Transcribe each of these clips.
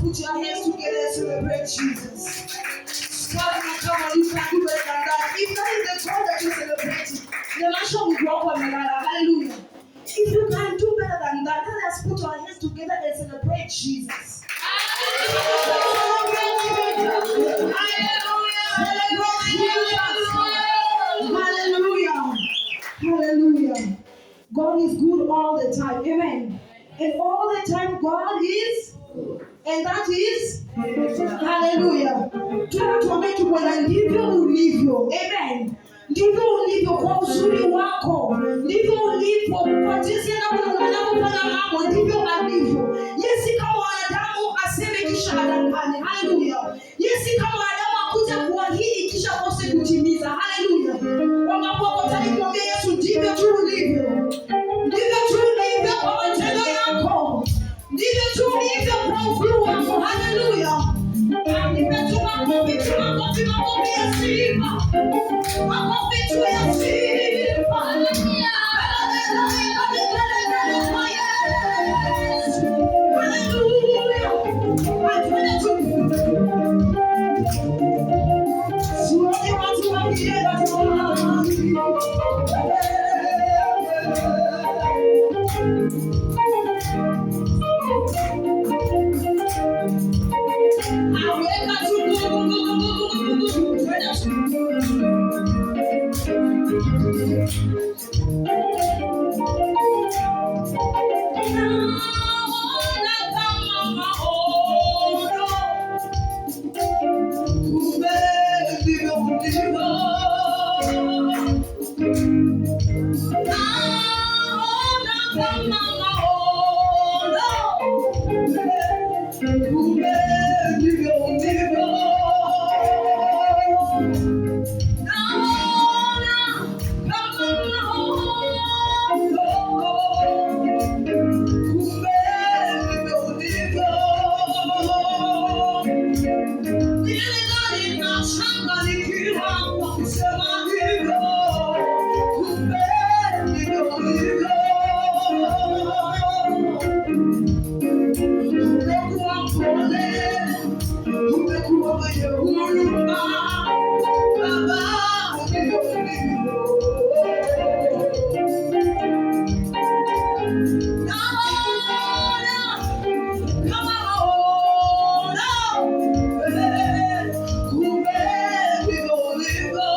Put your hands together and celebrate Jesus. Come on, come on, you can do better than that. If that is the God that you're celebrating, the nation will grow up on the ladder. Hallelujah. If you can do better than that, let us put our hands together and celebrate Jesus. Celebrate Jesus. Celebrate Jesus. Hallelujah. Hallelujah. God is good all the time. Amen. And all the time, God is. And that is hallelujah. Tuambie tu Bwana, ndivyo ulivyo. Amen. Ndivyo ulivyo kwa uzuri wako, ndivyo ulivyo kwa jinsi anavyofanya mambo, ndivyo alivyo. Yeye si kama wanadamu aseme kisha adanganye. Hallelujah. Yeye si kama wanadamu akuja kuahidi kisha akose kutimiza. Hallelujah. Wangapi wako tayari kumwambia Yesu, ndivyo tu ulivyo, ndivyo tu ulivyo kwa matendo yako, ndivyo tu ulivyo kwa ukuu wako. Hallelujah. Nimetuma makofi tu, makofi, makofi ya sifa, makofi tu ya sifa. Hallelujah. Hallelujah. Sioni watu wakienda tu. Aweka tu nguvu, nguvu, nguvu, nguvu, nguvu. Twende tu. Naona kama maono, kumbe ndivyo ulivyo. Naona kama maono, kumbe ndivyo ulivyo. Naona kama maono, kumbe ndivyo ulivyo. Nilidhani nachanganyikiwa kwa kusema hivyo, kumbe ndivyo ulivyo. Umekuwa mpole, umekuwa mwenye huruma, Baba, ndivyo ulivyo. Naona kama maono, kumbe ndivyo ulivyo.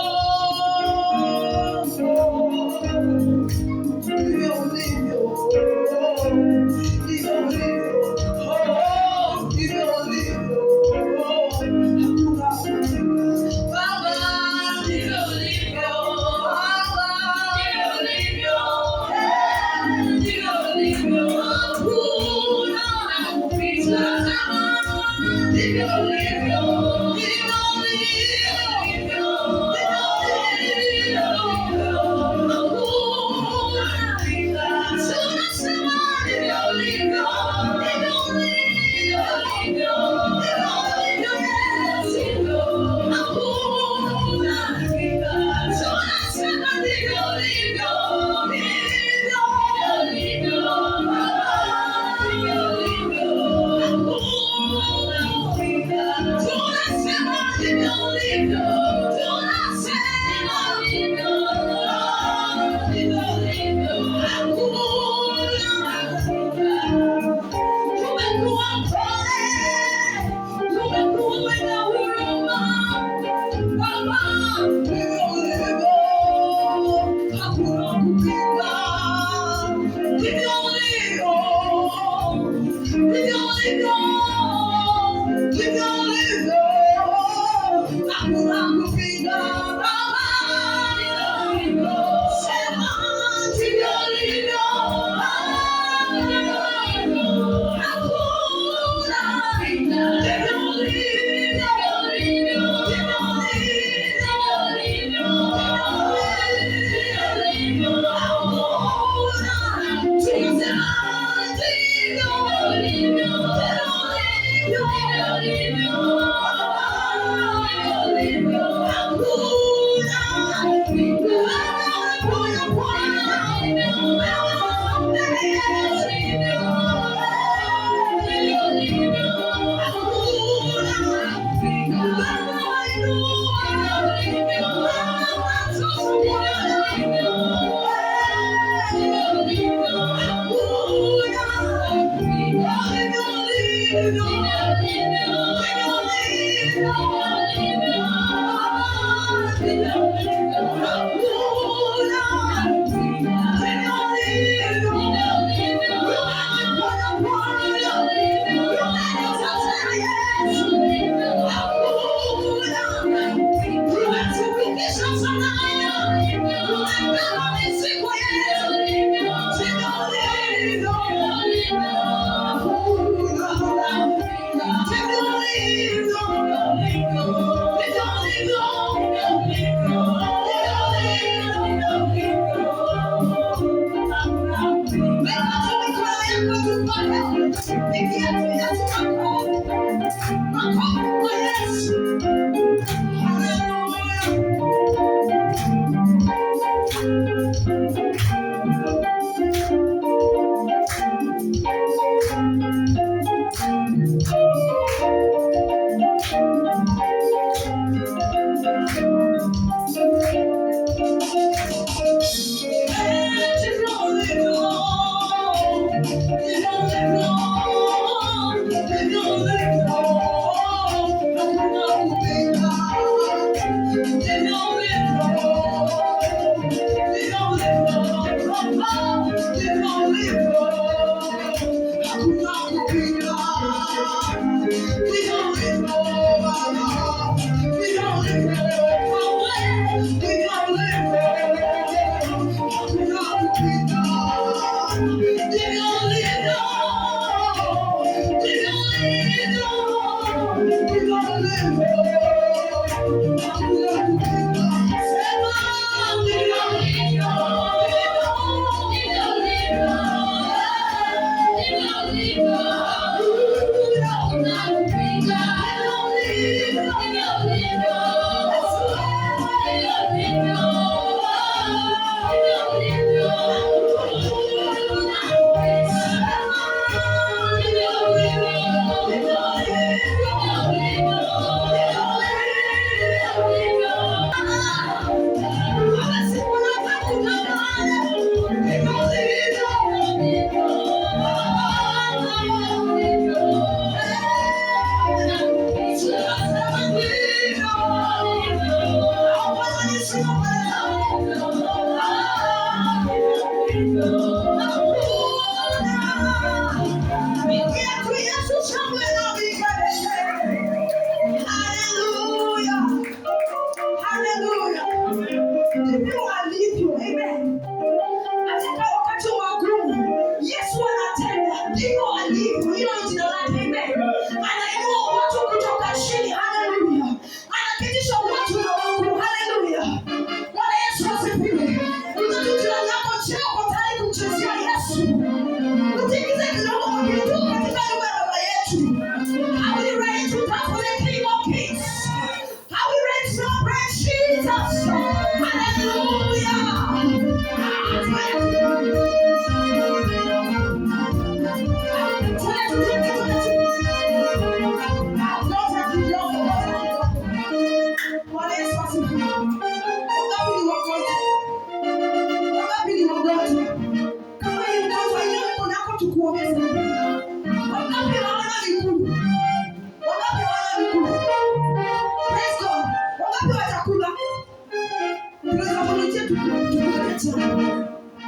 Tukuweke chana.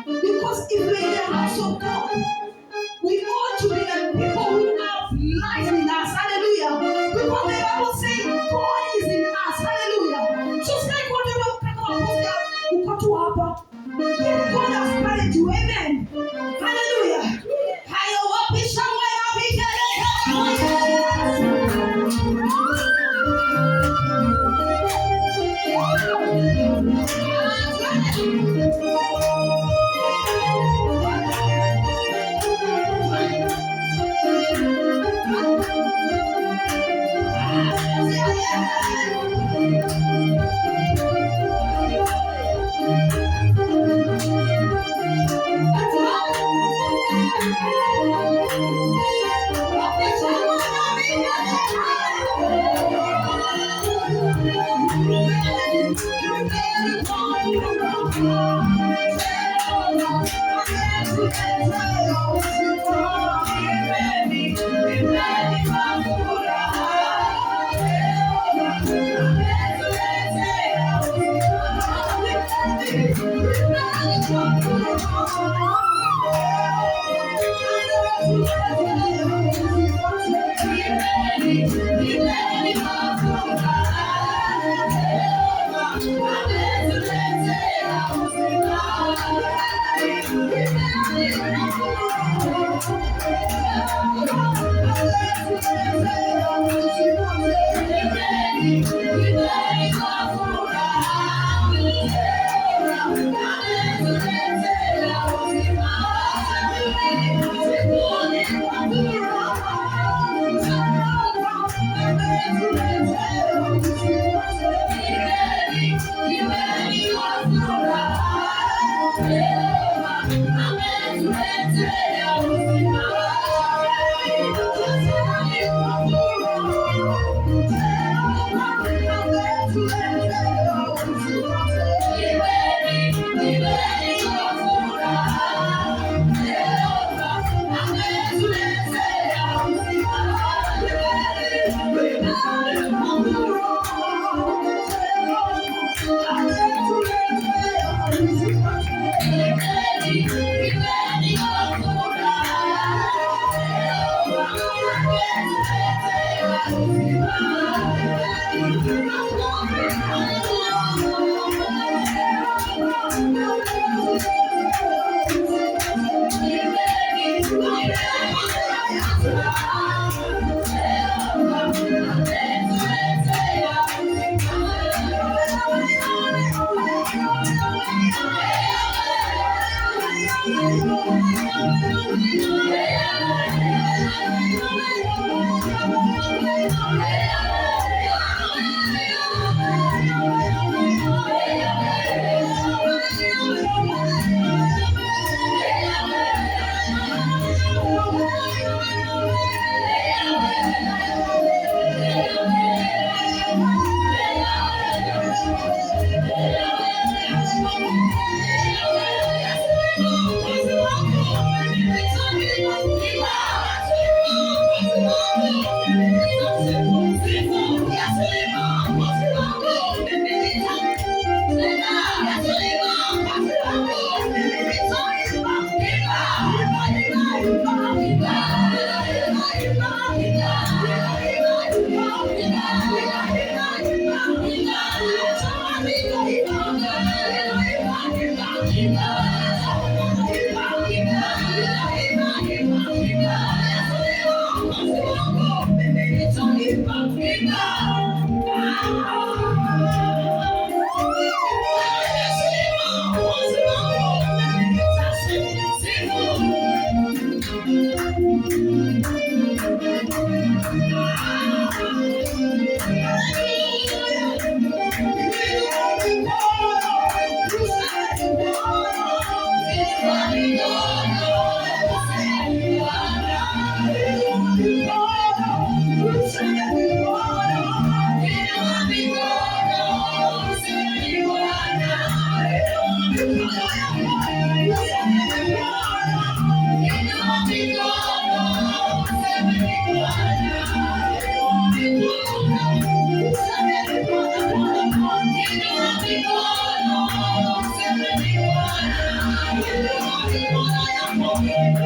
Because if we're in the house of God, we ought to be the people who have life in us. Hallelujah. Because the Bible says God is in us. Hallelujah. So say what you uko tu hapa. Yet God has carried you. Amen. Hallelujah. Hayo wapi shangwe na vigelegele.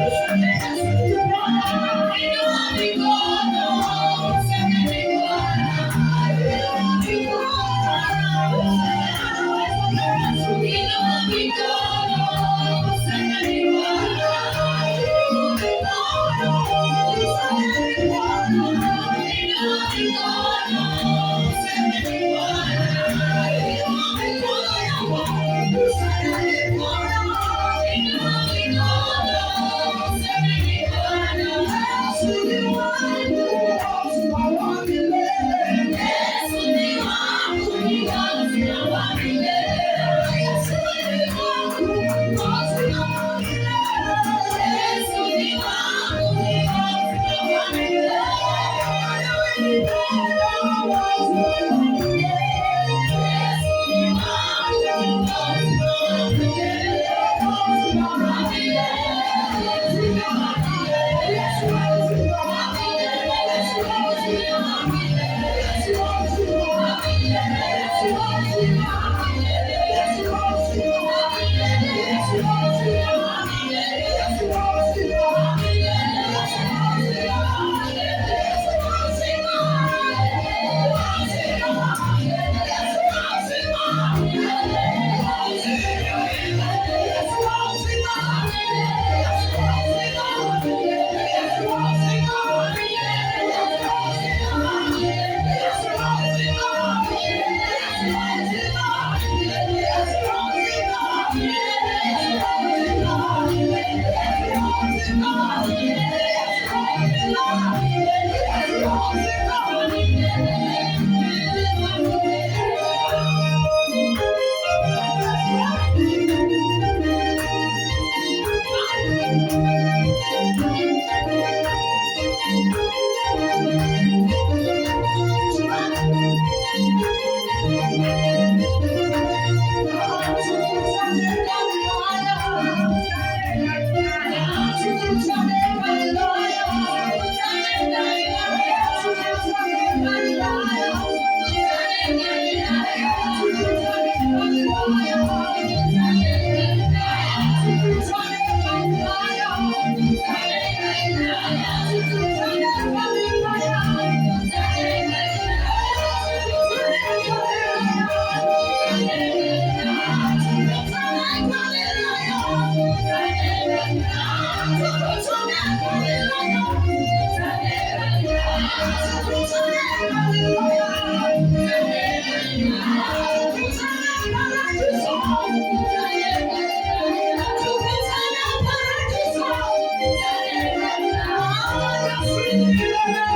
Thank you.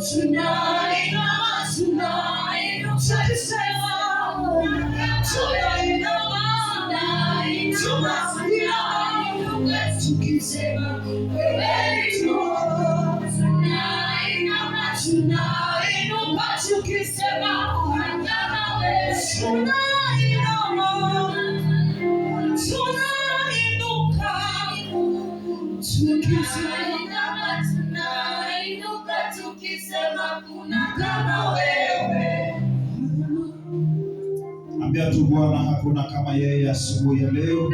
Tonight. Tunainama, tunainuka tukisema kuna kama wewe. Ambia tu Bwana hakuna kama yeye asubuhi ya leo.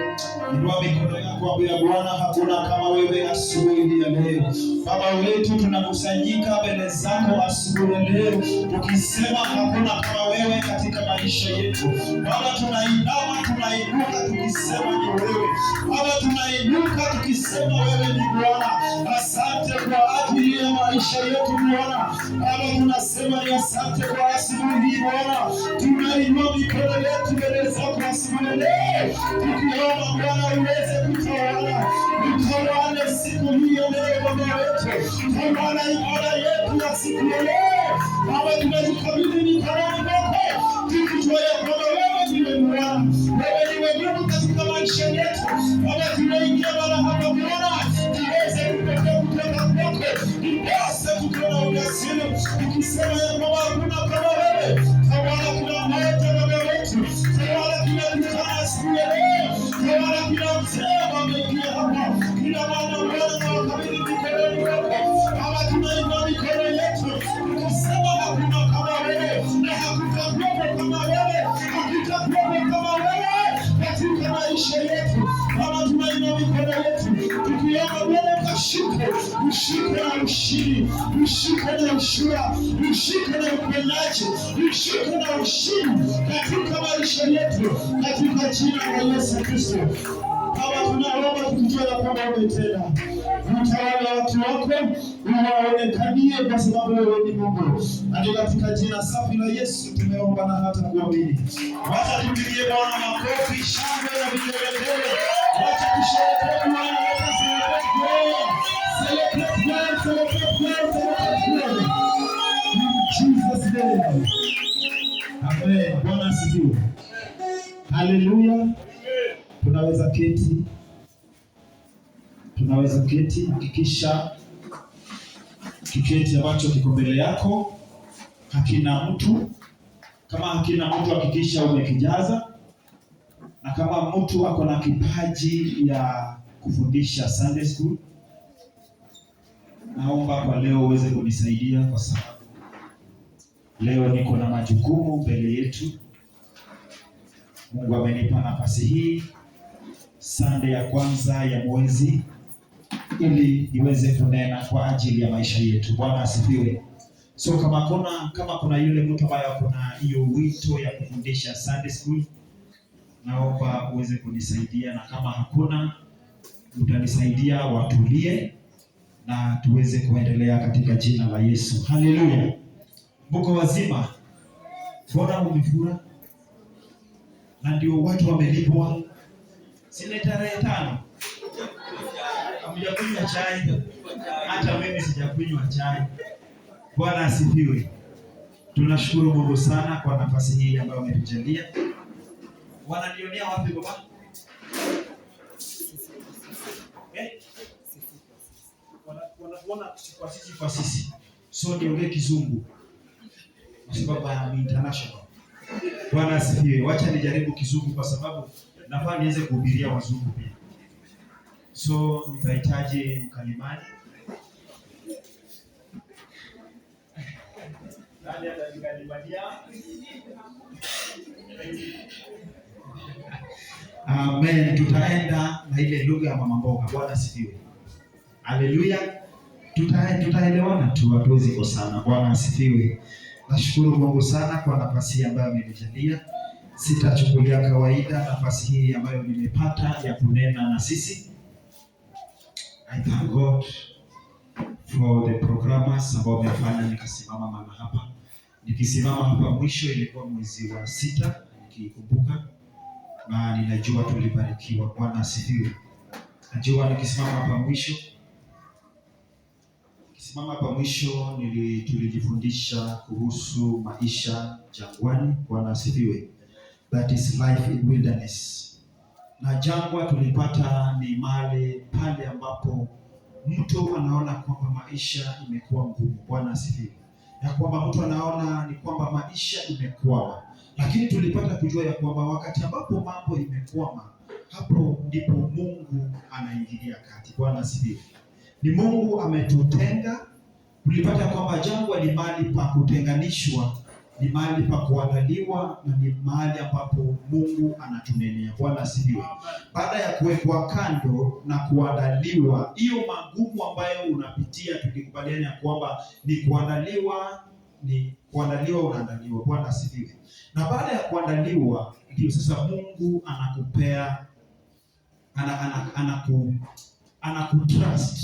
Inua mikono yako, ambia Bwana hakuna kama wewe asubuhi hii ya leo. Baba wetu, tunakusanyika mbele zako asubuhi ya leo tukisema hakuna kama wewe katika maisha yetu. Baba, tunainama tunainuka tukisema ni wewe. Baba, tunainuka tukisema wewe ni Bwana. Asante kwa ajili ya maisha yetu Bwana. Baba, tunasema ni asante kwa asubuhi hii Bwana. Tunainua mikono yetu mbele zako asubuhi ya leo tukiomba Bwana uweze kutawala, utawale siku hii ya leo Baba wetu, tawala ibada yetu ya siku ya leo Baba, tunajikabidhi mikononi mwako tukijua ya kwamba wewe ndiwe Bwana, wewe ndiwe Mungu katika maisha yetu Baba, tunaingia mara hapa Bwana, tuweze kupokea kutoka kwako, ndiposa tukiwa na ujasiri tukisema ya kwamba hakuna kama wewe. Tawala kila mmoja Baba wetu, tawala kila kijana siku ya leo, tawala kila mzee ameingia hapa, kila mama Bwana na wakabidhi mikononi mwako Baba, tunainua mikono yetu tukisema hakuna kama wewe na hakutakuwepo kama wewe, hakutakuwepo kama wewe katika maisha yetu. Baba, tunainua mikono yetu tukiomba Bwana ukashuke, ushuke na ushindi, ushuke na ushuhuda, ushuke na uponyaji, ushuke na ushindi katika maisha yetu, katika jina la Yesu Kristo. Baba, tunaomba tukijua ya kwamba umetenda, utawala watu wako uwaonekanie, kwa sababu wewe ni Mungu. Na ni katika jina safi la Yesu tumeomba na hata kuamini. Wacha tupigie Bwana makofi, shangwe na vigelegele. Wacha tusherehekee Bwana, let us celebrate God. Celebrate God, celebrate God, celebrate God. In Jesus' name. Amen. Bwana asifiwe. Haleluya. Tunaweza keti, tunaweza keti. Hakikisha kiketi ambacho kiko mbele yako hakina mtu. Kama hakina mtu, hakikisha umekijaza, na kama mtu ako na kipaji ya kufundisha Sunday school, naomba kwa leo uweze kunisaidia, kwa sababu leo niko na majukumu mbele yetu. Mungu amenipa nafasi hii Sunday ya kwanza ya mwezi ili niweze kunena kwa ajili ya maisha yetu. Bwana asifiwe. So kama kuna yule mtu ambaye ako na hiyo wito ya kufundisha Sunday school, naomba uweze kunisaidia, na kama hakuna, utanisaidia watulie na tuweze kuendelea katika jina la Yesu. Haleluya. Mko wazima? Mbona mumefura? Na ndio watu wamelipwa. Sile tarehe 5 hamjakunywa chai, hata mimi sijakunywa chai. Bwana asifiwe. Tunashukuru Mungu sana kwa nafasi hii ambayo ametujalia. Wananionea wapi baba? Eh? Wanatuona kwa sisi kwa sisi. So niongee Kizungu kwa sababu I am international. Bwana asifiwe. Wacha nijaribu Kizungu kwa sababu nafaa niweze kuhubiria wazungu pia. So nitahitaji mkalimani. Nani atanikalimania? Amen. Tutaenda na ile lugha ya mama mboga. Bwana asifiwe. Haleluya. Tutaelewana tu, hatuwezi kosana. Bwana asifiwe. Nashukuru Mungu sana kwa nafasi hii ambayo amenijalia. Sitachukulia kawaida nafasi hii ambayo nimepata ya kunena na sisi. I thank God for the programmers ambao wamefanya nikasimama mahala hapa. Nikisimama hapa mwisho ilikuwa mwezi wa 6 nikikumbuka, na ninajua tulibarikiwa. Bwana asifiwe. Najua nikisimama hapa mwisho tulijifundisha kuhusu maisha jangwani. Bwana asifiwe. That is life in wilderness. Na jangwa tulipata ni mahali pale ambapo mtu anaona kwamba maisha imekuwa ngumu. Bwana asifiwe. Ya kwamba mtu anaona ni kwamba maisha imekwama, lakini tulipata kujua ya kwamba wakati ambapo mambo imekwama, Hapo ndipo Mungu anaingilia kati. Bwana asifiwe. Ni Mungu ametutenga. Tulipata kwamba jangwa ni mahali pa kutenganishwa, ni mahali pa kuandaliwa na ni mahali ambapo Mungu anatunenea. Bwana asifiwe. Baada ya kuwekwa kando na kuandaliwa, hiyo magumu ambayo unapitia, tulikubaliana ya kwamba ni kuandaliwa, ni kuandaliwa, unaandaliwa. Bwana asifiwe. Na baada ya kuandaliwa, ndio sasa Mungu anakupea anakutrust.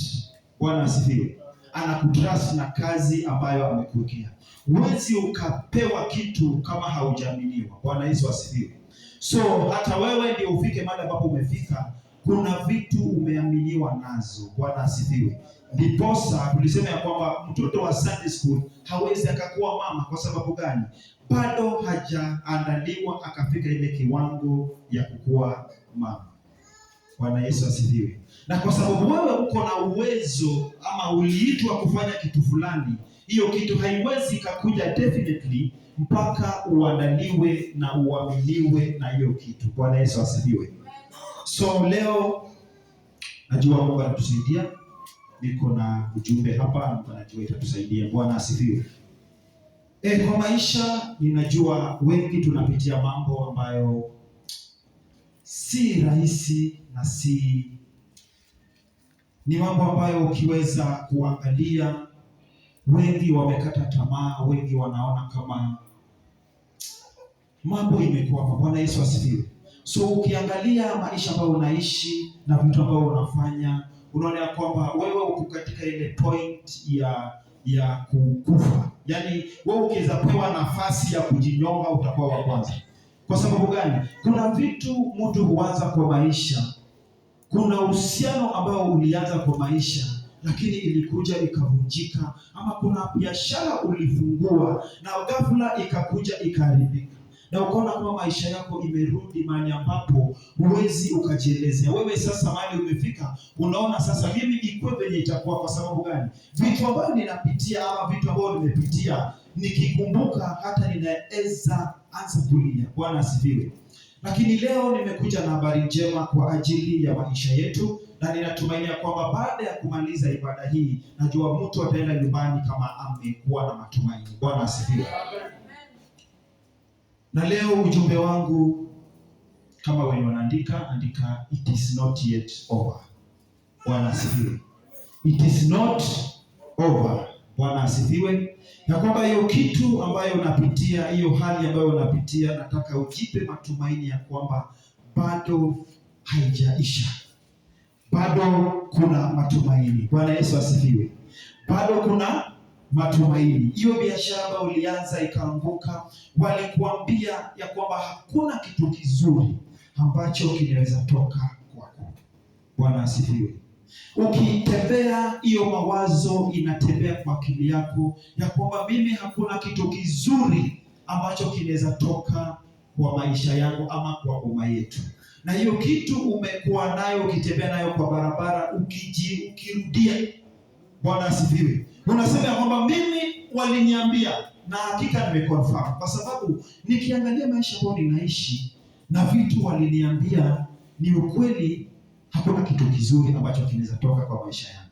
Bwana asifiwe. Anakutrust na kazi ambayo amekuwekea. Huwezi ukapewa kitu kama haujaaminiwa. Bwana Yesu asifiwe. So hata wewe ndio ufike mahali ambapo umefika, kuna vitu umeaminiwa nazo. Bwana asifiwe. Ndiposa tulisema ya kwamba mtoto wa Sunday school hawezi akakuwa mama. Kwa sababu gani? Bado hajaandaliwa akafika ile kiwango ya kukuwa mama. Bwana Yesu asifiwe. Na kwa sababu wewe uko na uwezo ama uliitwa kufanya kitu fulani, hiyo kitu haiwezi ikakuja definitely mpaka uandaliwe na uaminiwe na hiyo kitu. Bwana Yesu asifiwe. So leo najua Mungu anatusaidia. Niko na ujumbe hapa, najua itatusaidia. Bwana asifiwe. Kwa maisha ninajua wengi tunapitia mambo ambayo si rahisi na si ni mambo ambayo ukiweza kuangalia, wengi wamekata tamaa, wengi wanaona kama mambo imekwama. Bwana Yesu asifiwe. So ukiangalia maisha ambayo unaishi na vitu ambavyo unafanya, unaona ya kwamba wewe uko katika ile point ya kukufa. Yaani wewe ukiweza pewa nafasi ya kujinyonga utakuwa wa kwanza. Kwa sababu gani? Kuna vitu mtu huanza kwa maisha. Kuna uhusiano ambao ulianza kwa maisha lakini ilikuja ikavunjika, ama kuna biashara ulifungua na ghafla ikakuja ikaharibika, na ukaona kama maisha yako imerudi mahali ambapo huwezi ukajielezea. Wewe sasa mahali umefika, unaona sasa mimi ikuwe venye itakuwa. Kwa sababu gani? Vitu ambavyo ninapitia ama vitu ambavyo nimepitia, nikikumbuka hata ninaweza anza kulia. Bwana asifiwe. Lakini leo nimekuja na habari njema kwa ajili ya maisha yetu, na ninatumaini kwamba baada ya kumaliza ibada hii, najua mtu ataenda nyumbani kama amekuwa na matumaini. Bwana asifiwe. Na leo ujumbe wangu, kama wenye wanaandika, andika it is not yet over. Bwana asifiwe. It is not over. Bwana asifiwe. Ya kwamba hiyo kitu ambayo unapitia, hiyo hali ambayo unapitia, nataka ujipe matumaini ya kwamba bado haijaisha, bado kuna matumaini. Bwana Yesu asifiwe. Bado kuna matumaini. Hiyo biashara ambayo ulianza ikaanguka, walikuambia ya kwamba hakuna kitu kizuri ambacho kinaweza toka kwako. Bwana asifiwe. Ukitembea hiyo mawazo inatembea kwa akili yako ya kwamba mimi hakuna kitu kizuri ambacho kinaweza toka kwa maisha yangu ama kwa boma yetu. Na hiyo kitu umekuwa nayo ukitembea nayo kwa barabara, ukirudia. Bwana asifiwe. Unasema ya kwamba mimi waliniambia, na hakika nimeconfirm, kwa sababu nikiangalia maisha ambayo ninaishi na vitu waliniambia ni ukweli, hakuna kitu kizuri ambacho kinaweza toka kwa maisha yangu.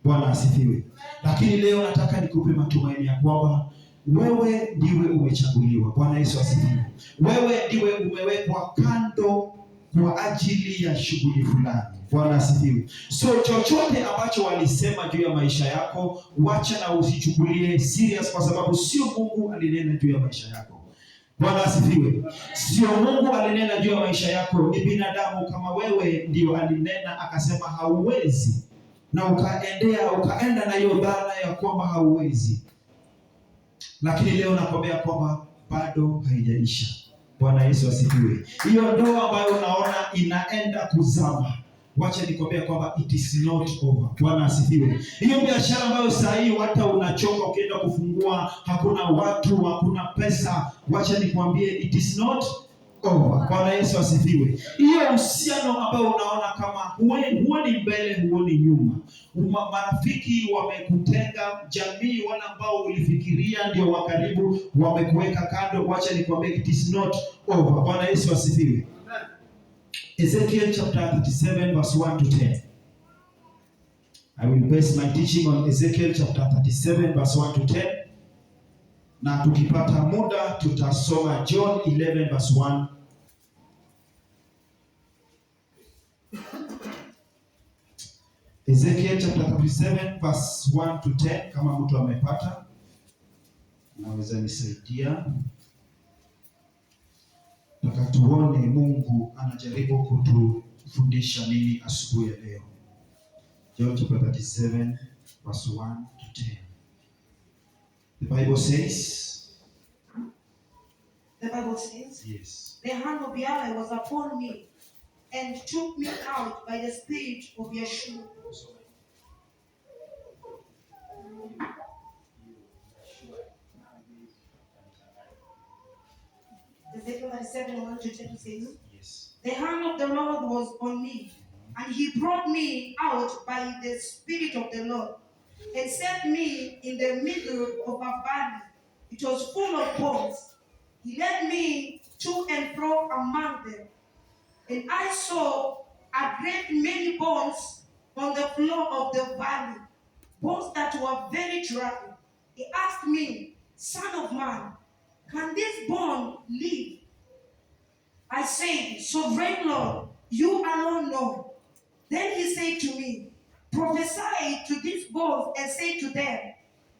Bwana asifiwe. Lakini leo nataka nikupe matumaini ya kwamba wewe ndiwe umechaguliwa. Bwana Yesu asifiwe. Wewe ndiwe umewekwa kando kwa ajili ya shughuli fulani. Bwana asifiwe. So chochote ambacho walisema juu ya maisha yako, wacha na usichukulie serious, kwa sababu sio Mungu alinena juu ya maisha yako. Bwana asifiwe. Sio Mungu alinena juu ya maisha yako, ni binadamu kama wewe ndio alinena akasema hauwezi, na ukaenda na hiyo dhana ya kwamba hauwezi. Lakini leo nakwambia kwamba bado haijaisha. Bwana Yesu asifiwe. Hiyo ndoa ambayo unaona inaenda kuzama, wacha nikwambia kwamba it is not over. Bwana asifiwe. Hiyo biashara ambayo saa hii hata unachoka ukienda kufungua, hakuna watu, hakuna pesa, wacha nikwambie it is not over. Bwana Yesu asifiwe. Hiyo uhusiano ambao unaona kama huoni mbele, huoni nyuma, marafiki wamekutenga, jamii wale ambao ulifikiria ndio wa karibu wamekuweka kando, wacha nikwambie it is not over. Bwana Yesu asifiwe. Ezekiel chapter 37 verse 1 to 10. I will base my teaching on Ezekiel chapter 37 verse 1 to 10. Na tukipata muda tutasoma John 11 verse 1. Ezekiel chapter 37 verse 1 to 10. Kama mtu amepata anaweza nisaidia. Nataka tuone Mungu anajaribu kutufundisha nini asubuhi ya leo. John chapter 37 verse 1 to 10. The Bible says, The Bible says, yes. The hand of Yahweh was upon me and took me out by the Spirit of Yeshua. Ezekiel 37, 1 to 10 says, Yes. The hand of the Lord was on me, and he brought me out by the Spirit of the Lord, and set me in the middle of a valley. It was full of bones. He led me to and fro among them. And I saw a great many bones on the floor of the valley, bones that were very dry. He asked me, "Son of man, can this bone live?" I said, "Sovereign Lord, you alone know." Then he said to me, "Prophesy to these bones and say to them,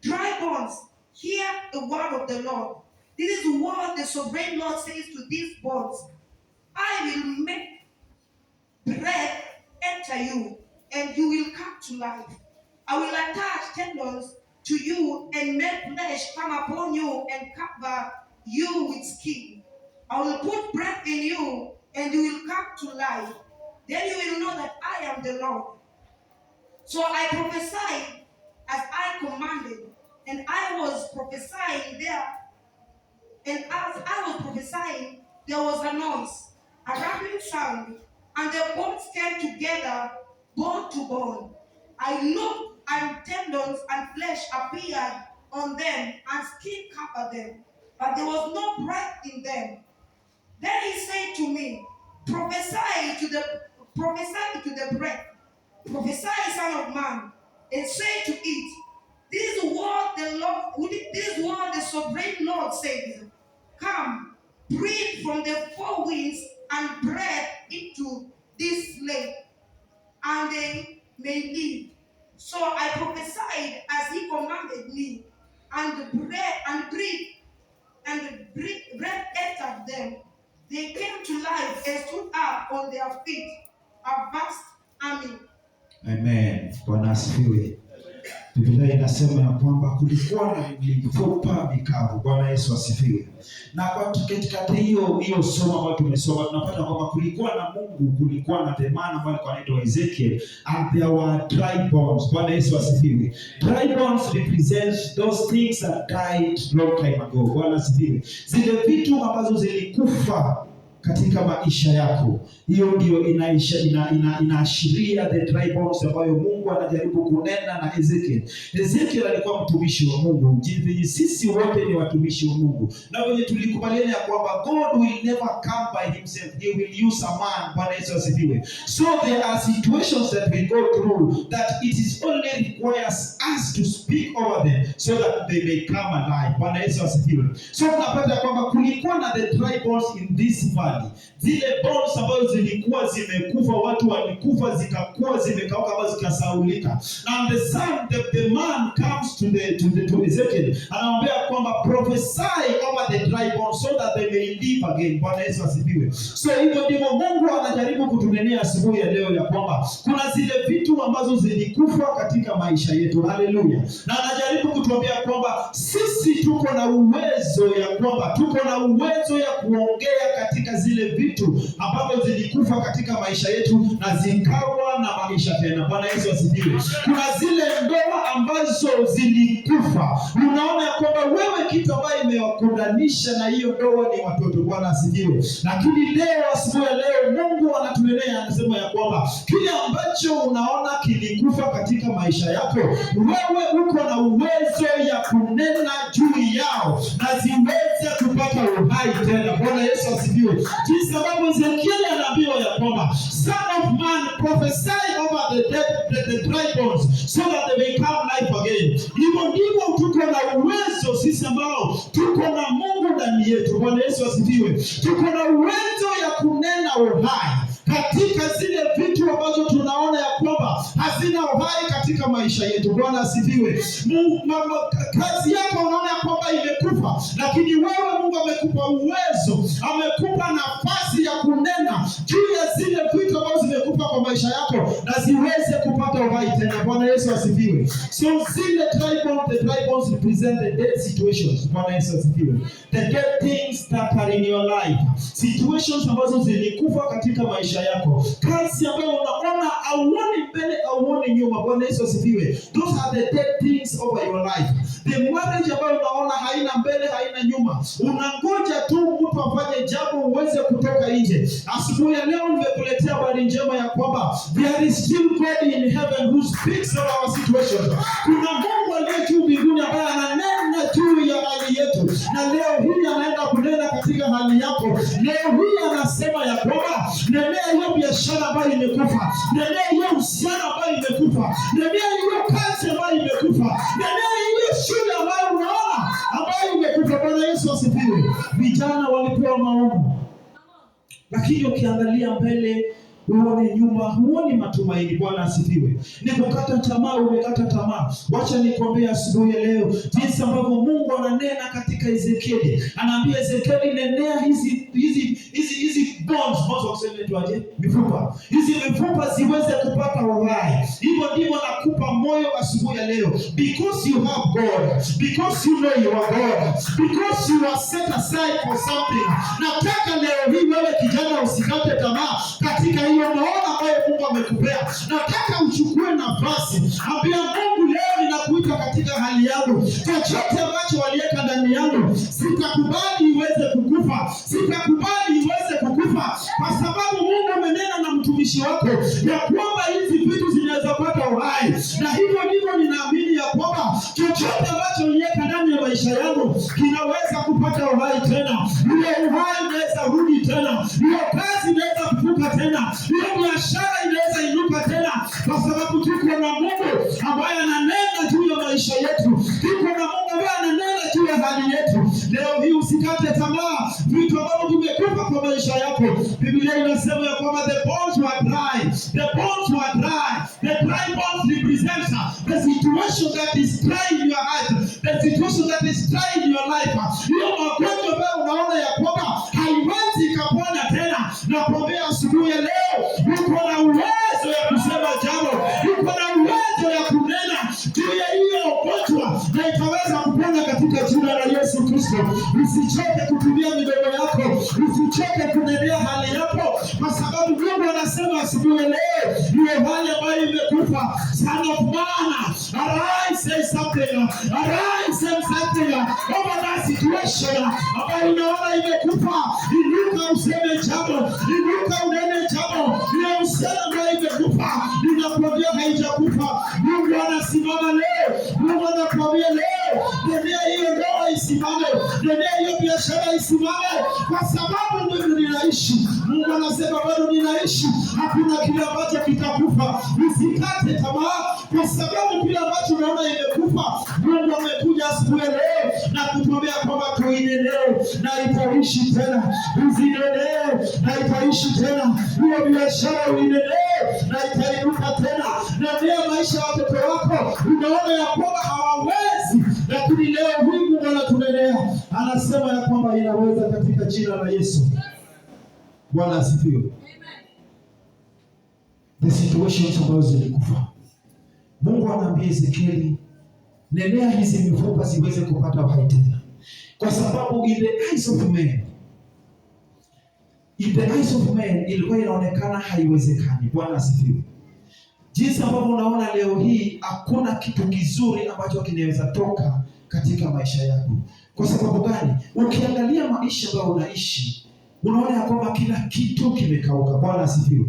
'Dry bones, hear the word of the Lord. This is what the sovereign Lord says to these bones. I will make breath enter you, and you will come to life. I will attach tendons to you and make flesh come upon you and cover you with skin. I will put breath in you, and you will come to life. Then you will know that I am the Lord.' So I prophesied as I commanded, and I was prophesying there. And as I was prophesying, there was a noise, a rumbling sound, and the bones came together, bone to bone. I looked, and tendons and flesh appeared on them, and skin covered them, but there was no breath in them. Then he said to me, Prophesy to the breath, prophesy, son of man, and say to it, This is what the Lord, this is what the sovereign Lord says. Come, breathe from the four winds and breathe into this lake, and they may live. So I prophesied as he commanded me, and breath entered them. They came to life and stood up on their feet, a vast army. Amen. Bwana asifiwe. Biblia inasema ya kwamba kulikuwa na mifupa mikavu. Bwana Yesu asifiwe. Na kwa katika hiyo somo ambayo tumesoma tunapata kwamba kulikuwa na Mungu, kulikuwa na the man ambaye alikuwa anaitwa Ezekiel, and there were dry bones. Bwana Yesu asifiwe. Dry bones represents those things that died long time ago. Bwana asifiwe. Zile vitu ambazo zilikufa katika maisha yako, hiyo ndio inaashiria the dry bones ambayo Mungu anajaribu kunena na Ezekiel. Ezekiel alikuwa mtumishi wa Mungu. Sisi wote ni watumishi wa Mungu, na wenye tulikubaliana ya kwamba God will never come by himself, he will use a man. Bwana Yesu asifiwe. So there are situations that we go through that it is only requires us to speak over them so that they may come alive. Bwana Yesu asifiwe. So tunapata kwamba kulikuwa na the dry bones in this valley. Zile bones ambazo zilikuwa zimekufa, watu walikufa, zikakuwa zimekauka ama zikasaulika. And the son, the man comes to Ezekiel, anamwambia kwamba prophesy over the dry bones so that they may live again. Bwana Yesu asifiwe. So hivyo ndivyo Mungu anajaribu kutunenea asubuhi ya leo ya kwamba kuna zile vitu ambazo zilikufa katika maisha yetu. Haleluya. Na anajaribu kutuambia kwamba sisi tuko na uwezo ya kwamba tuko na uwezo ya kuongea katika zile vitu ambazo zilikufa katika maisha yetu na zikawa na maisha tena. Bwana Yesu asifiwe. Kuna zile ndoa ambazo zilikufa, unaona kwamba wewe kitu ambayo imewakundanisha na hiyo ndoa ni watoto. Bwana asifiwe. Lakini leo, asubuhi ya leo, Mungu anatunenea, anasema ya kwamba kile ambacho unaona kilikufa katika maisha yako, wewe uko na uwezo ya kunena juu yao na ziweze kupata uhai tena. Bwana Yesu asifiwe. Jinsi ambavyo Ezekieli anaambiwa ya kwamba, "Son of man, prophesy over the dead, the dry bones, so that they may come life again." Hivyo ndivyo tuko na uwezo sisi ambao tuko na Mungu ndani yetu. Bwana Yesu asifiwe. Tuko na uwezo ya kunena uhai katika zile vitu ambazo tunaona ya kwamba hazina uhai katika maisha yetu. Bwana asifiwe. Kazi yako unaona ya kwamba imekufa, lakini wewe Mungu amekupa uwezo, amekupa nafasi ya kunena juu ya zile vitu ambazo zimekufa kwa maisha yako na ziweze kupata uhai tena. Bwana Yesu asifiwe. So zile dry bones, the dry bones represent the dead situations. Bwana Yesu asifiwe. The dead things that are in your life. Situations ambazo zilikufa katika maisha yako. Kazi ambayo unaona hauoni mbele, hauoni nyuma. Bwana Yesu asifiwe. Those are the dead things over your life. The marriage ambayo unaona haina mbele, haina nyuma. Unangoja tu mtu afanye jambo uweze kutoka nje. Asubuhi ya leo nimekuletea habari njema ya kwamba there is still God in heaven who speaks over our situation. Kuna Mungu aliye juu mbinguni ambaye ananena juu ya hali yetu, na leo hii anaenda kunena katika hali yako. Leo hii anasema ya kwamba nenea hiyo biashara ambayo imekufa, nenea hiyo uhusiano ambayo imekufa, nenea hiyo kazi ambayo imekufa, nenea hiyo shule ambayo unaona ambayo imekufa. Bwana Yesu asifiwe. Vijana walipewa maono, lakini ukiangalia mbele uone nyuma, huoni matumaini. Bwana asifiwe. Ni kukata tamaa, umekata tamaa. Wacha nikwambie asubuhi ya leo jinsi ambavyo Mungu ananena katika Ezekieli. Anaambia Ezekieli, nenea hizi bones, bones kwa Kiswahili inaitwaje? Mifupa. Hizi mifupa ziweze kupata uhai. Hivyo ndivyo nakupa moyo asubuhi ya leo, because you have God, because you know you are God, because you are set aside for something. Nataka leo hii wewe kijana usikate tamaa katika hiyo maono ambayo Mungu amekupea. Nataka uchukue nafasi, ambia Mungu, leo ninakuita katika hali yangu, chochote ambacho waliweka ndani yangu sitakubali iweze kukufa, sitakubali iweze kukufa, kwa sababu Mungu amenena na mtumishi wako ya kwamba hizi vitu zinaweza pata uhai, na hivyo ndivyo ninaamini ya kwamba chochote ambacho uliweka ndani ya maisha yangu kinaweza kupata uhai tena. Ile uhai inaweza rudi tena, hiyo kazi inaweza kufuka tena, hiyo biashara inaweza inuka tena, kwa sababu tuko na Mungu ambaye ananena juu ya maisha yetu, tuko na Mungu ambaye ananena juu ya hali yetu. Leo hii usikate tamaa, vitu ambavyo vimekufa kwa maisha yako. Biblia inasema ya kwamba the bones were dry, the bones were dry. The dry bones represents the situation that is dry in your heart, the situation that is dry in your life. Hiyo magonjwa ambayo unaona ya kwamba haiwezi ikapona tena, nakwambia asubuhi ya leo uko na uwezo ya kusema jambo, uko na uwezo ya kunena juu ya hiyo ugonjwa na itaweza kupona katika jina la Yesu Kristo. Usichoke kutumia midomo yako, usichoke kunenea hali yako, kwa sababu Mungu anasema asubuhi ya leo, hiyo hali ambayo imekufa, son of man, arise, say something, arise, say something over that situation ambayo unaona imekufa. Inuka useme jambo, inuka unene jambo. Ile uhusiano ambayo imekufa, ninakwambia haijakufa. Mungu anasimama leo, Mungu anakwambia leo, nenea hiyo ndoa isimame, nenea hiyo biashara isimame, kwa sababu mimi ninaishi. Mungu anasema bado ninaishi, hakuna kile ambacho kitakufa. Usikate tamaa, kwa sababu kile ambacho unaona imekufa, Mungu amekuja asubuhi ya leo na kutuambia kwamba tuinenee na itaishi tena, uzinenee na itaishi tena. Hiyo biashara uinenee na itainuka tena. Nenea maisha ya watoto wako, unaona ya kwamba hawawezi, lakini leo hii Mungu anatunenea, anasema ya kwamba inaweza katika jina la Yesu. Bwana asifiwe. The situations ambazo zilikufa, Mungu anaambia Ezekieli, nenea hizi mifupa ziweze kupata uhai tena, kwa sababu in the eyes of men ilikuwa inaonekana haiwezekani. Bwana asifiwe. Jinsi ambavyo unaona leo hii hakuna kitu kizuri ambacho kinaweza toka katika maisha yako. Kwa sababu gani? Ukiangalia maisha ambayo unaishi, unaona ya kwamba kila kitu kimekauka. Bwana asifiwe.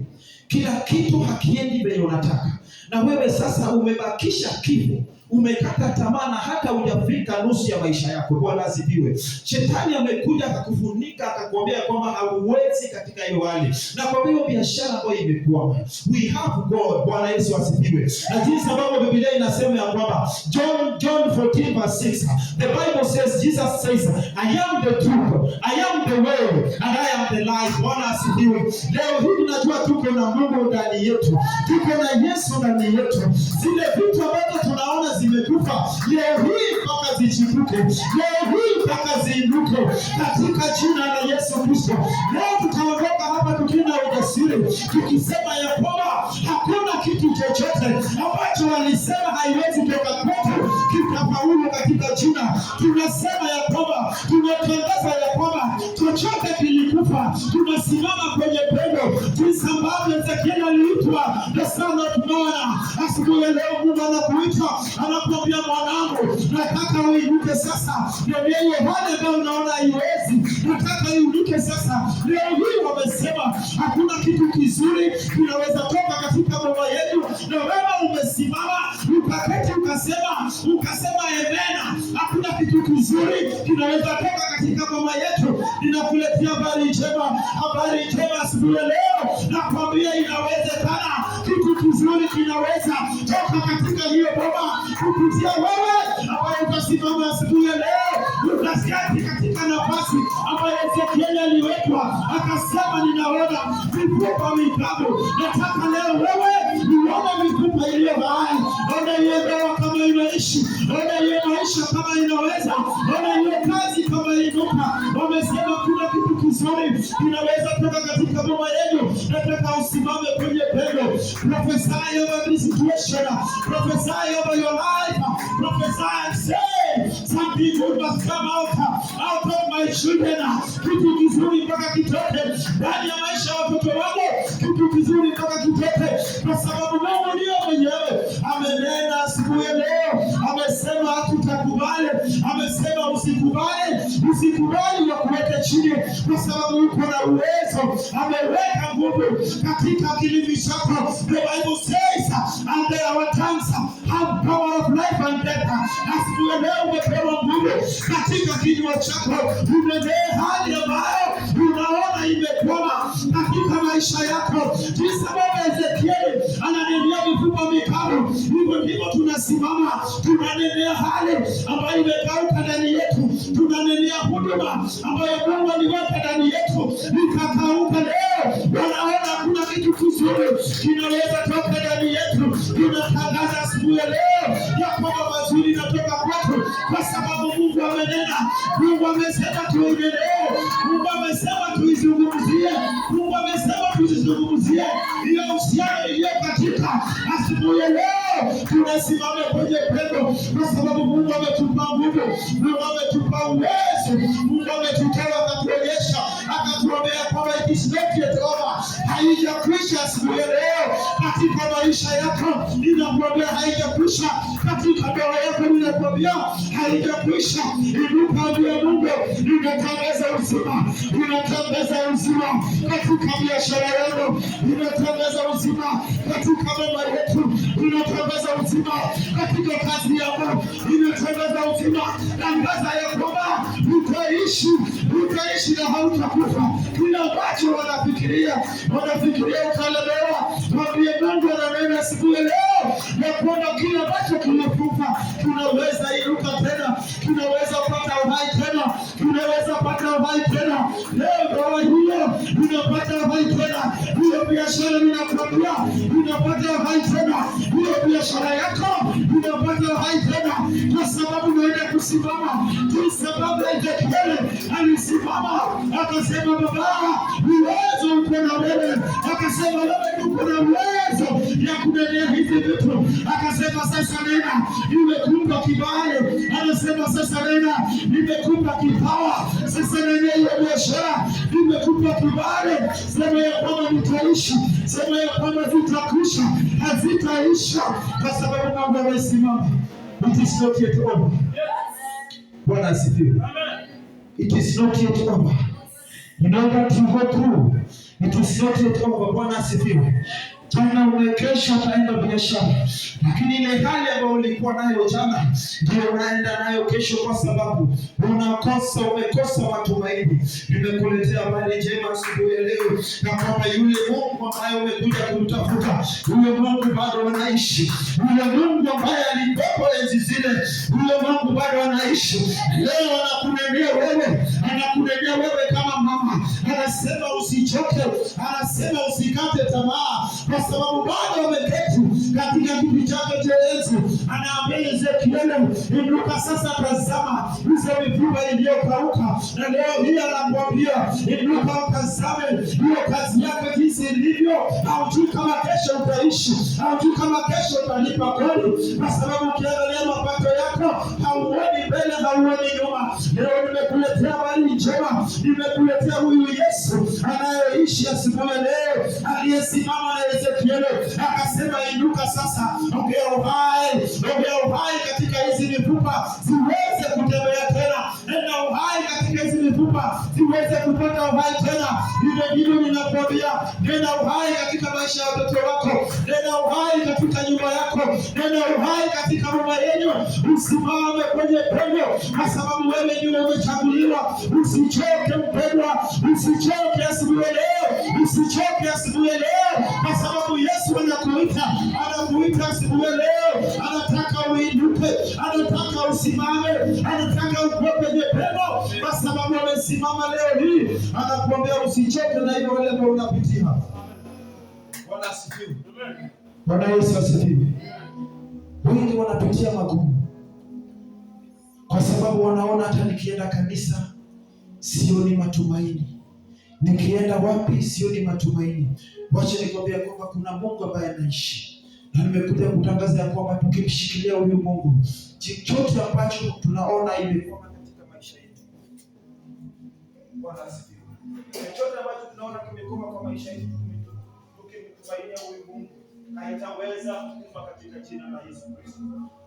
Kila kitu hakiendi venye unataka, na wewe sasa umebakisha kifo, umekata tamaa na hata hujafika nusu ya maisha yako. Bwana asifiwe. Shetani amekuja akakufunika akakuambia kwamba hauwezi katika hiyo hali, na kwa hiyo biashara ambayo imekwama. We have God. Bwana Yesu asifiwe. Na jinsi ambavyo Biblia inasema ya kwamba John 14 verse 6, the Bible says, Jesus says, "I am the truth, I am the way and I am the life." Bwana asifiwe. Leo hii tunajua tuko na Mungu ndani yetu, tuko na Yesu ndani yetu. Zile vitu ambazo tunaona zimekufa leo hii mpaka zichipuke, leo hii mpaka ziinuke katika jina la Yesu Kristo. Leo tutaondoka hapa tukiwa na ujasiri, tukisema ya kwamba hakuna kitu chochote ambacho walisema haiwezi toka kwetu kitafaulu katika jina. Tunasema ya kwamba, tunatangaza ya kwamba chochote kilikufa, tunasimama kwenye pendo, jinsi ambavyo Ezekiel aliitwa the son of man. Asubuhi ya leo Mungu anakuita, anakuambia, "Mwanangu, nataka uinuke sasa." Ndio hiyo hali ambayo unaona haiwezi, nataka iinuke sasa. Leo hii wamesema hakuna kitu kizuri kinaweza toka katika boma yetu, na wewe umesimama ukaketi ukasema amen, hakuna kitu kizuri kinaweza toka katika boma yetu. Ninakuletea habari njema, habari njema asubuhi ya leo, nakwambia inawezekana, kitu kizuri kinaweza toka katika hiyo boma kupitia wewe ambaye utasimama asubuhi ya leo, utaketi katika nafasi ambayo Ezekieli aliwekwa, akasema, "Ninaona mifupa mikavu." Nataka leo wewe uone mifupa iliyo hai, ona hiyo ndoa kama inaishi, ona hiyo maisha kama inaweza, ona hiyo kazi kama inuka. Wamesema kuna kitu kizuri kinaweza toka katika boma yenu. Nataka usimame kwenye pendo, prophesy over this situation, prophesy over your life, prophesy and say something good must come out of my children. Kitu kizuri mpaka kitoke ndani ya maisha ya watoto wangu, kitu kizuri mpaka kitoke, kwa sababu Mungu ndiye mwenyewe amenena siku ya leo, amesema hatutakubali, amesema usikubali, usikubali wakuweke chini, kwa sababu uko na uwezo, ameweka nguvu katika kilimi chako. The Bible says, and our tongues have power of life and death. Asubuhi ya leo umepewa nguvu katika kinywa chako, unenee hali ambayo unaona imekwama katika maisha yako. Jinsi ambavyo Ezekieli ananenea mifupa mikavu, hivyo ndivyo tunasimama, tunanenea hali ambayo imekauka ndani yetu, tunanenea huduma ambayo Mungu aliweka ndani yetu ikakauka. Leo wanaona hakuna kitu kizuri kinaweza toka ndani yetu. Tunatangaza asubuhi ya leo ya kwamba mazuri inatoka kwetu, kwa sababu Mungu amenena. Mungu amesema tuendelee, Mungu amesema tuizungumzie, Mungu amesema tuzizungumzie hiyo uhusiano iliyo katika. Asubuhi ya leo tunasimama kwenye pendo, kwa sababu Mungu ametupa nguvu, Mungu ametupa uwezo, Mungu ametutoa akatuonyesha, akatuambia kwamba it is not yet over, haijakwisha. Asubuhi ya leo katika maisha yako ninakuambia haijakwisha, katika ndoa yako ninakuambia haijakwisha. Inuka, ambia Mungu, ninatangaza uzima, ninatangaza uzima katika biashara yangu, ninatangaza uzima katika mama yetu, ninatangaza uzima katika kazi yangu, ninatangaza uzima. Tangaza ya kwamba utaishi, utaishi na hautakufa. Kila ambacho wanafikiria utalemewa, mwambie Mungu ananena siku ya leo ya kwamba kila ambacho kimekufa tunaweza inuka tena, tunaweza pata uhai tena, tunaweza pata uhai tena. Leo ndoa hiyo unapata uhai tena, hiyo biashara ninakwambia unapata uhai tena, hiyo biashara yako unapata uhai tena, kwa sababu unaenda kusimama. Kwa sababu Ezekieli alisimama akasema, "Baba, uwezo uko na wewe." Akasema, "Wewe uko na uwezo ya kunenea hizi vitu." Akasema, "Sasa nena, nimekupa kibali." Anasema, "Sasa nena, nimekupa kipawa. Sasa nena hiyo biashara, nimekupa kibali. Sema ya kwamba nitaishi, sema ya kwamba zitakwisha, hazitaisha," kwa sababu Mungu amesimama. It is not yet over. Bwana asifiwe. It is not yet over. You know that you go through. It is not yet over. Bwana asifiwe. Jana umekesha utaenda biashara, lakini ile hali ambayo ulikuwa nayo jana ndio unaenda nayo kesho, kwa sababu unakosa, umekosa matumaini. Nimekuletea habari njema asubuhi ya leo, na kwamba yule Mungu ambaye umekuja kumtafuta, yule Mungu bado anaishi, yule Mungu ambaye alikuwepo enzi zile, yule Mungu bado anaishi leo. Anakunenea wewe, anakunenea wewe kama mama, anasema usichoke, anasema usikate tamaa, kwa sababu bado ameketi katika kiti chake cha enzi. Anaambia Ezekieli, inuka sasa, tazama hizo mifupa iliyokauka. Na leo hii anakuambia inuka, utazame hiyo kazi yako jinsi ilivyo. Haujui kama kesho utaishi, haujui kama kesho utalipa kodi, kwa sababu ukiangalia mapato yako hauoni mbele, hauoni nyuma. Leo nimekuletea habari njema, nimekuletea huyu Yesu anayeishi asubuhi ya leo, aliyesimama na Ezekieli akasema, inuka sasa, ongea uhai, ongea uhai katika hizi mifupa ziweze kutembea tena, nena uhai katika hizi mifupa ziweze kupata uhai tena. Vile ndivyo ninakuambia, nena uhai katika maisha ya watoto wako, nena uhai katika nyumba yako, nena uhai katika boma yenu. Usimame kwenye pendo, kwa sababu wewe ndiwe umechaguliwa. Usichoke mpendwa, usichoke asubuhi ya leo, usichoke asubuhi ya leo, kwa sababu Yesu anakuita, anakuita asubuhi ya leo, anataka uinuke, anataka usimame, anataka ukuwe kwenye pendo, kwa sababu amesimama leo hii, anakuambia usichoke na hivyo wale ambao unapitia. Bwana asifiwe. Bwana Yesu asifiwe. Wengi wanapitia magumu kwa sababu wanaona hata nikienda kanisa sioni matumaini, nikienda wapi sioni matumaini. Wacha nikwambia kwamba kuna Mungu ambaye anaishi, na nimekuja kutangaza ya kwamba tukimshikilia huyu Mungu, chochote ambacho tunaona imekwama katika maisha yetu, Bwana asifiwe. Chochote ambacho tunaona kimekwama kwa maisha yetu, tukimtumainia huyu Mungu haitaweza kufa katika jina la Yesu Kristo.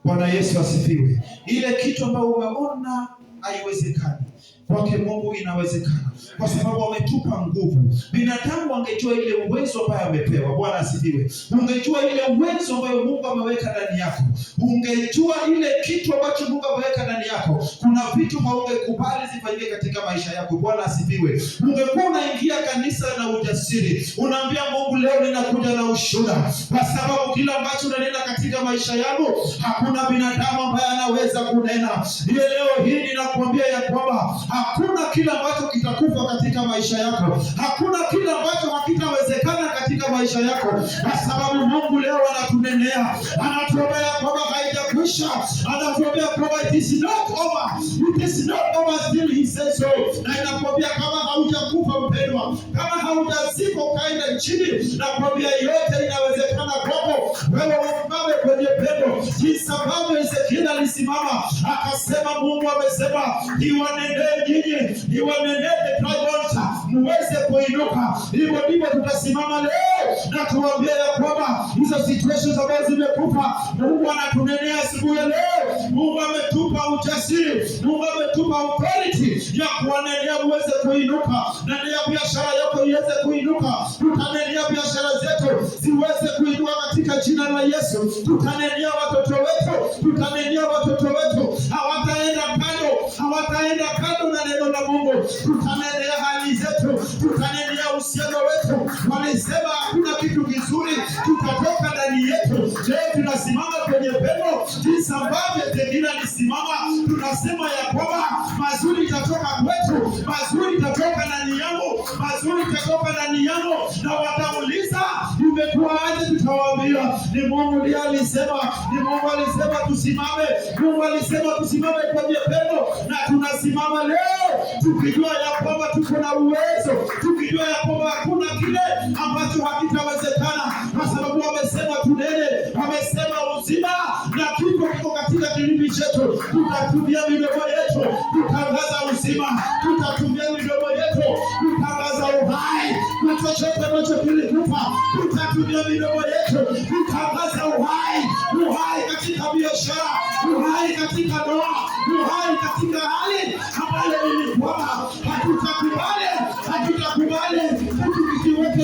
Bwana Yesu asifiwe. Ile kitu ambayo umeona haiwezekani, kwake Mungu inawezekana, kwa sababu ametupa nguvu. Binadamu angejua ile uwezo ambayo amepewa. Bwana asifiwe. Ungejua ile uwezo ambayo Mungu ameweka ndani yako, ungejua ile kitu ambacho Mungu ameweka ndani yako, kuna vitu haungekubali zifanyike katika maisha yako. Bwana asifiwe. Ungekuwa unaingia kanisa na ujasiri, unaambia Mungu, leo ninakuja na ushuhuda, kwa sababu kila ambacho unanena katika maisha yangu hakuna binadamu ambaye anaweza kunena. Ile leo hii ninakuambia ya kwamba hakuna kila ambacho kitakufa katika maisha yako, hakuna kila ambacho hakitawezekana katika maisha yako, kwa sababu Mungu leo anatunenea, anatuambia kwamba haijakwisha, anatuambia kwamba it is not over, it is not over till he says so. Na inakuambia kama haujakufa mpendwa, kama haujazikwa ukaenda chini, nakwambia yote inawezekana kwako wewe, usimame kwenye pendo, jinsi ambavyo Ezekiel alisimama akasema, Mungu amesema niwanendee nyinyi, niwanendee the dry bones, muweze kuinuka. Hivyo ndivyo tutasimama leo na tuambie ya kwamba hizo situations ambazo zimekufa, Mungu anatunenea asubuhi ya leo. Mungu ametupa ujasiri, Mungu ametupa authority ya kuwanenea muweze kuinuka, na ya biashara yako iweze kuinuka. Tutanenea biashara zetu ziweze kuinuka katika jina la Yesu. Tutanenea watoto wetu, tutanenea watoto wetu, hawataenda kando, hawataenda kando na neno la Mungu. Tutanenea hali zetu, tutanenea uhusiano wetu. Walisema hakuna kitu kizuri tutatoka ndani yetu. Leo tunasimama kwenye pendo, jinsi ambavyo Ezekiel alisimama, tunasema ya kwamba mazuri itatoka kwetu, mazuri itatoka ndani yangu, mazuri itatoka ndani yangu, na watauliza imekuwaje? Tutawaambia ni Mungu ndiye alisema, ni Mungu alisema tusimame, Mungu alisema tusimame kwenye pendo, na tunasimama leo tukijua ya kwamba tuko na uwezo, tukijua ya kwamba hakuna kile ambacho hakitawezekana, kwa sababu wamesema tunene, wamesema uzima na kifo kiko katika kilimi chetu. Tutatumia midomo yetu kutangaza uzima, tutatumia midomo yetu kutangaza uhai na chochote ambacho kilikufa, tutatumia midomo yetu kutangaza uhai, uhai katika biashara, uhai katika ndoa, uhai katika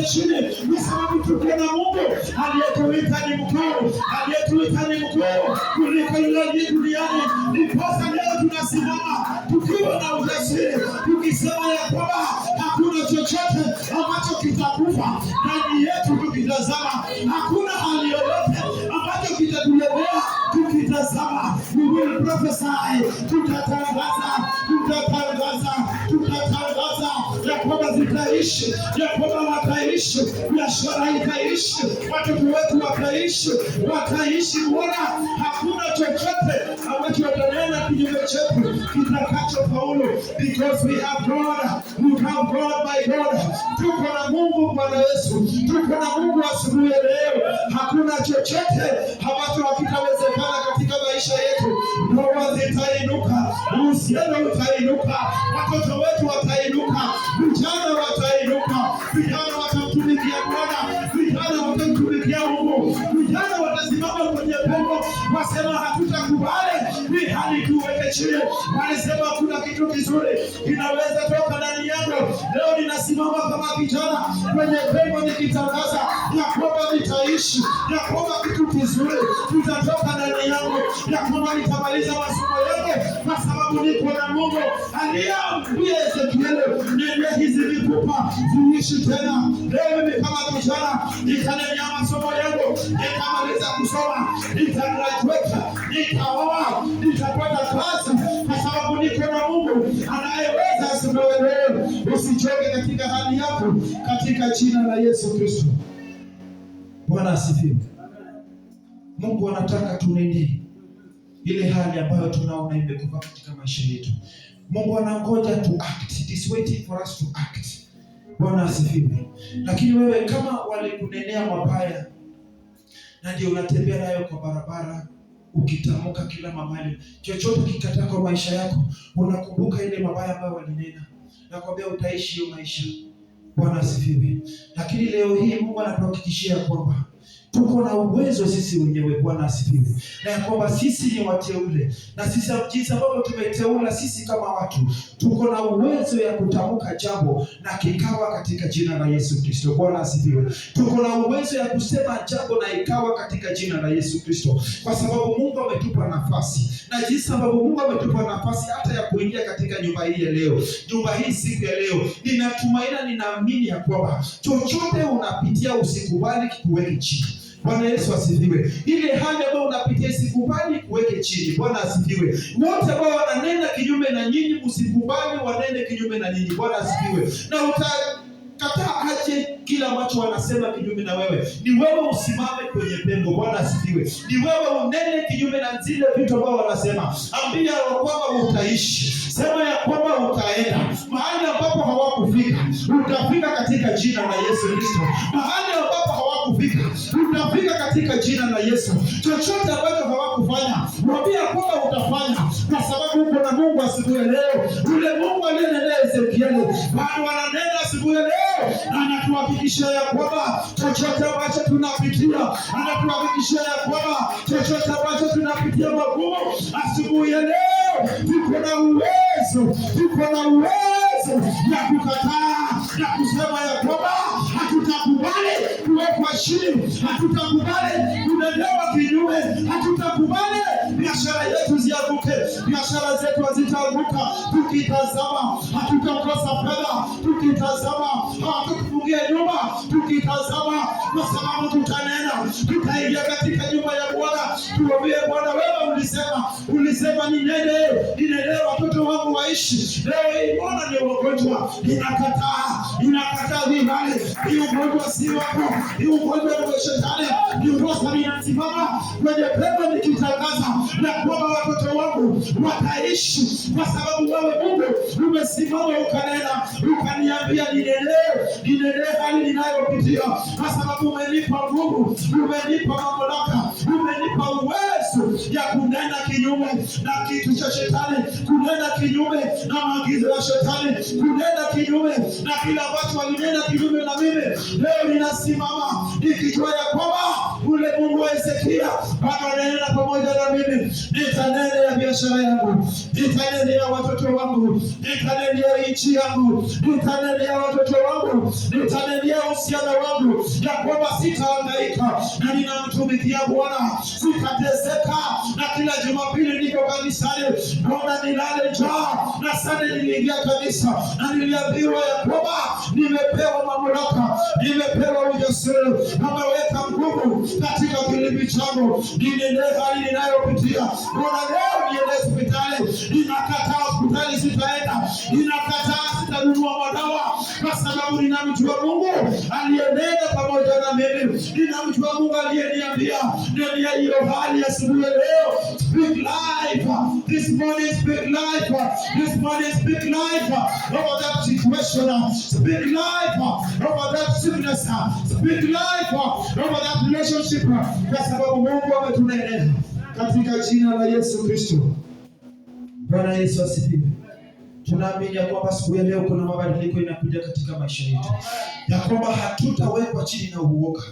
chini, kwa sababu tuko na Mungu aliyetuita ni mkuu, aliyetuita ni mkuu kuliko yule aliye duniani. Ndiposa leo tunasimama tukiwa na ujasiri, tukisema ya kwamba hakuna chochote ambacho kitakufa ndani yetu tukitazama, hakuna hali yoyote ambacho kitatulemea tukitazama. We will prophesy, tutatangaza, tutatangaza, tutatangaza ya kwamba zitaishi, ya kwamba wataishi, biashara itaishi, watoto wetu wataishi, wataishi. Bwana, hakuna chochote ambacho watanena kinyume chetu kitakachofaulu, because we have God, we have God, my God. Tuko na Mungu Bwana Yesu, tuko na Mungu asubuhi ya leo. Hakuna chochote ambacho hakitawezekana katika maisha yetu. Ndoa zitainuka, uhusiano utainuka, watoto wetu watainuka, vijana watainuka, vijana watamtumikia Bwana, vijana watamtumikia Mungu, vijana watasimama kwenye pengo, wasema hatutakubali hii hali tuweke chini. Walisema kuna kitu kizuri kinaweza toka ndani yangu. Leo ninasimama kama kijana kwenye pengo nikitangaza ya kwamba nitaishi, ya kwamba kitu kizuri kitatoka ndani yangu, ya kwamba nitamaliza masomo yangu kwa sababu niko na Mungu aliyeambia Ezekieli, nenda hizi mifupa ziishi tena. Leo mimi kama kijana nitanenia masomo yangu, nitamaliza kusoma, nitagraduate, nitaoa, nitapata kazi kwa sababu niko na Mungu anayeweza. Asubuhi leo usichoke katika hali yako, katika jina la Yesu Kristo. Bwana asifiwe. Mungu anataka tunene ile hali ambayo tunaona imekufa katika maisha yetu. Mungu anangoja to act. It is waiting for us to act. Bwana asifiwe. Lakini wewe kama walikunenea mabaya na ndio unatembea nayo kwa barabara ukitamka kila mahali, chochote kikataa kwa maisha yako, unakumbuka ile mabaya ambayo walinena, nakwambia utaishi hiyo maisha. Bwana asifiwe. Lakini leo hii Mungu anatuhakikishia kwamba tuko na uwezo sisi wenyewe. Bwana asifiwe, na ya kwamba sisi ni wateule, na sisi jinsi ambavyo tumeteula sisi kama watu tuko na uwezo ya kutamka jambo na kikawa katika jina la Yesu Kristo. Bwana asifiwe. Tuko na uwezo ya kusema jambo na ikawa katika jina la Yesu Kristo, kwa sababu Mungu ametupa nafasi, na jinsi ambavyo Mungu ametupa nafasi hata ya kuingia katika nyumba hii ya leo, nyumba hii siku ya leo, ninatumaina, ninaamini ya kwamba chochote unapitia usikubali kikuweke chini. Bwana Yesu asifiwe. Ile hali ambayo unapitia isikubali kuweke chini. Bwana asifiwe. Wote ambao wananena kinyume na nyinyi, msikubali wanene kinyume na nyinyi. Bwana asifiwe. Na utakataa aje kila ambacho wanasema kinyume na wewe. Ni wewe usimame kwenye pengo. Bwana asifiwe. Ni wewe unene kinyume na zile vitu ambao wanasema. Ambia ya kwamba utaishi, sema ya kwamba utaenda mahali ambapo hawakufika, utafika katika jina la Yesu Kristo. Mahali ambapo hawakufika, utafika katika jina la Yesu. Chochote ambacho hawakufanya, mwambie kwamba utafanya, kwa sababu uko na Mungu asubuhi ya leo. Yule Mungu aliyenenea Ezekieli bado ananena asubuhi ya leo, na anatuhakikishia ya kwamba chochote ambacho tunapitia, anatuhakikishia ya kwamba chochote ambacho tunapitia magumu, asubuhi ya leo tuko na uwezo, tuko na uwezo ya kukataa na kusema ya kwamba hatutakubali kuwekwa chini, hatutakubali kunenewa kinyume, hatutakubali biashara yetu zianguke. Biashara zetu hazitaanguka tukitazama, hatutakosa fedha tukitazama, hawatatufungia nyumba tukitazama, kwa sababu tutanena, tutaingia katika nyumba ya Bwana, tuambie Bwana, wewe ulisema, ulisema ninene, ninene watoto wangu waishi. Leo hii mbona ni wagonjwa? Ninakataa, ninakataa vibali. Hii ugonjwa si wako, hii ugonjwa ni wa shetani. Ndiposa ninasimama kwenye pepo nikitangaza na kwamba watoto wangu wataishi, kwa sababu wewe Mungu umesimama ukanena, ukaniambia ninenee, ninenee hali ninayopitia, kwa sababu umenipa nguvu, umenipa mamlaka, umenipa uwezo ya kunena kinyume na kitu cha shetani, kunena kinyume na maagizo ya shetani, kunena kinyume na kila ambacho walinena kinyume na mimi. Leo ninasimama nikijua ya kwamba Ule Mungu wa Hezekia bado ananena pamoja na mimi. Nitanenea biashara yangu, nitanenea watoto wangu, nitanenea nchi yangu, nitanenea watoto wangu, nitanenea uhusiano wangu, ya kwamba sitahangaika na ninamtumikia Bwana, sitateseka na kila Jumapili niko kanisani, mbona nilale njaa? Na Sunday niliingia kanisa na niliambiwa ya kwamba nimepewa mamlaka, nimepewa ujasiri, ameweka nguvu katika kilimi changu, ninenee hali ninayopitia. Mbona leo niende hospitali? Ninakataa hospitali, sitaenda. Ninakataa, sitanunua madawa, kwa sababu ninamjua Mungu aliyenena pamoja na mimi. Ninamjua Mungu aliyeniambia ndani ya hiyo hali asubuhi ya leo. Speak life this morning, speak life this morning, speak life over that situation, speak life over that sickness, speak life over that relationship, kwa sababu Mungu ametunenea katika jina la Yesu Kristo. Bwana Yesu asifiwe. Tunaamini ya kwamba siku ya leo kuna mabadiliko inakuja katika maisha yetu, ya kwamba hatutawekwa chini na uoga.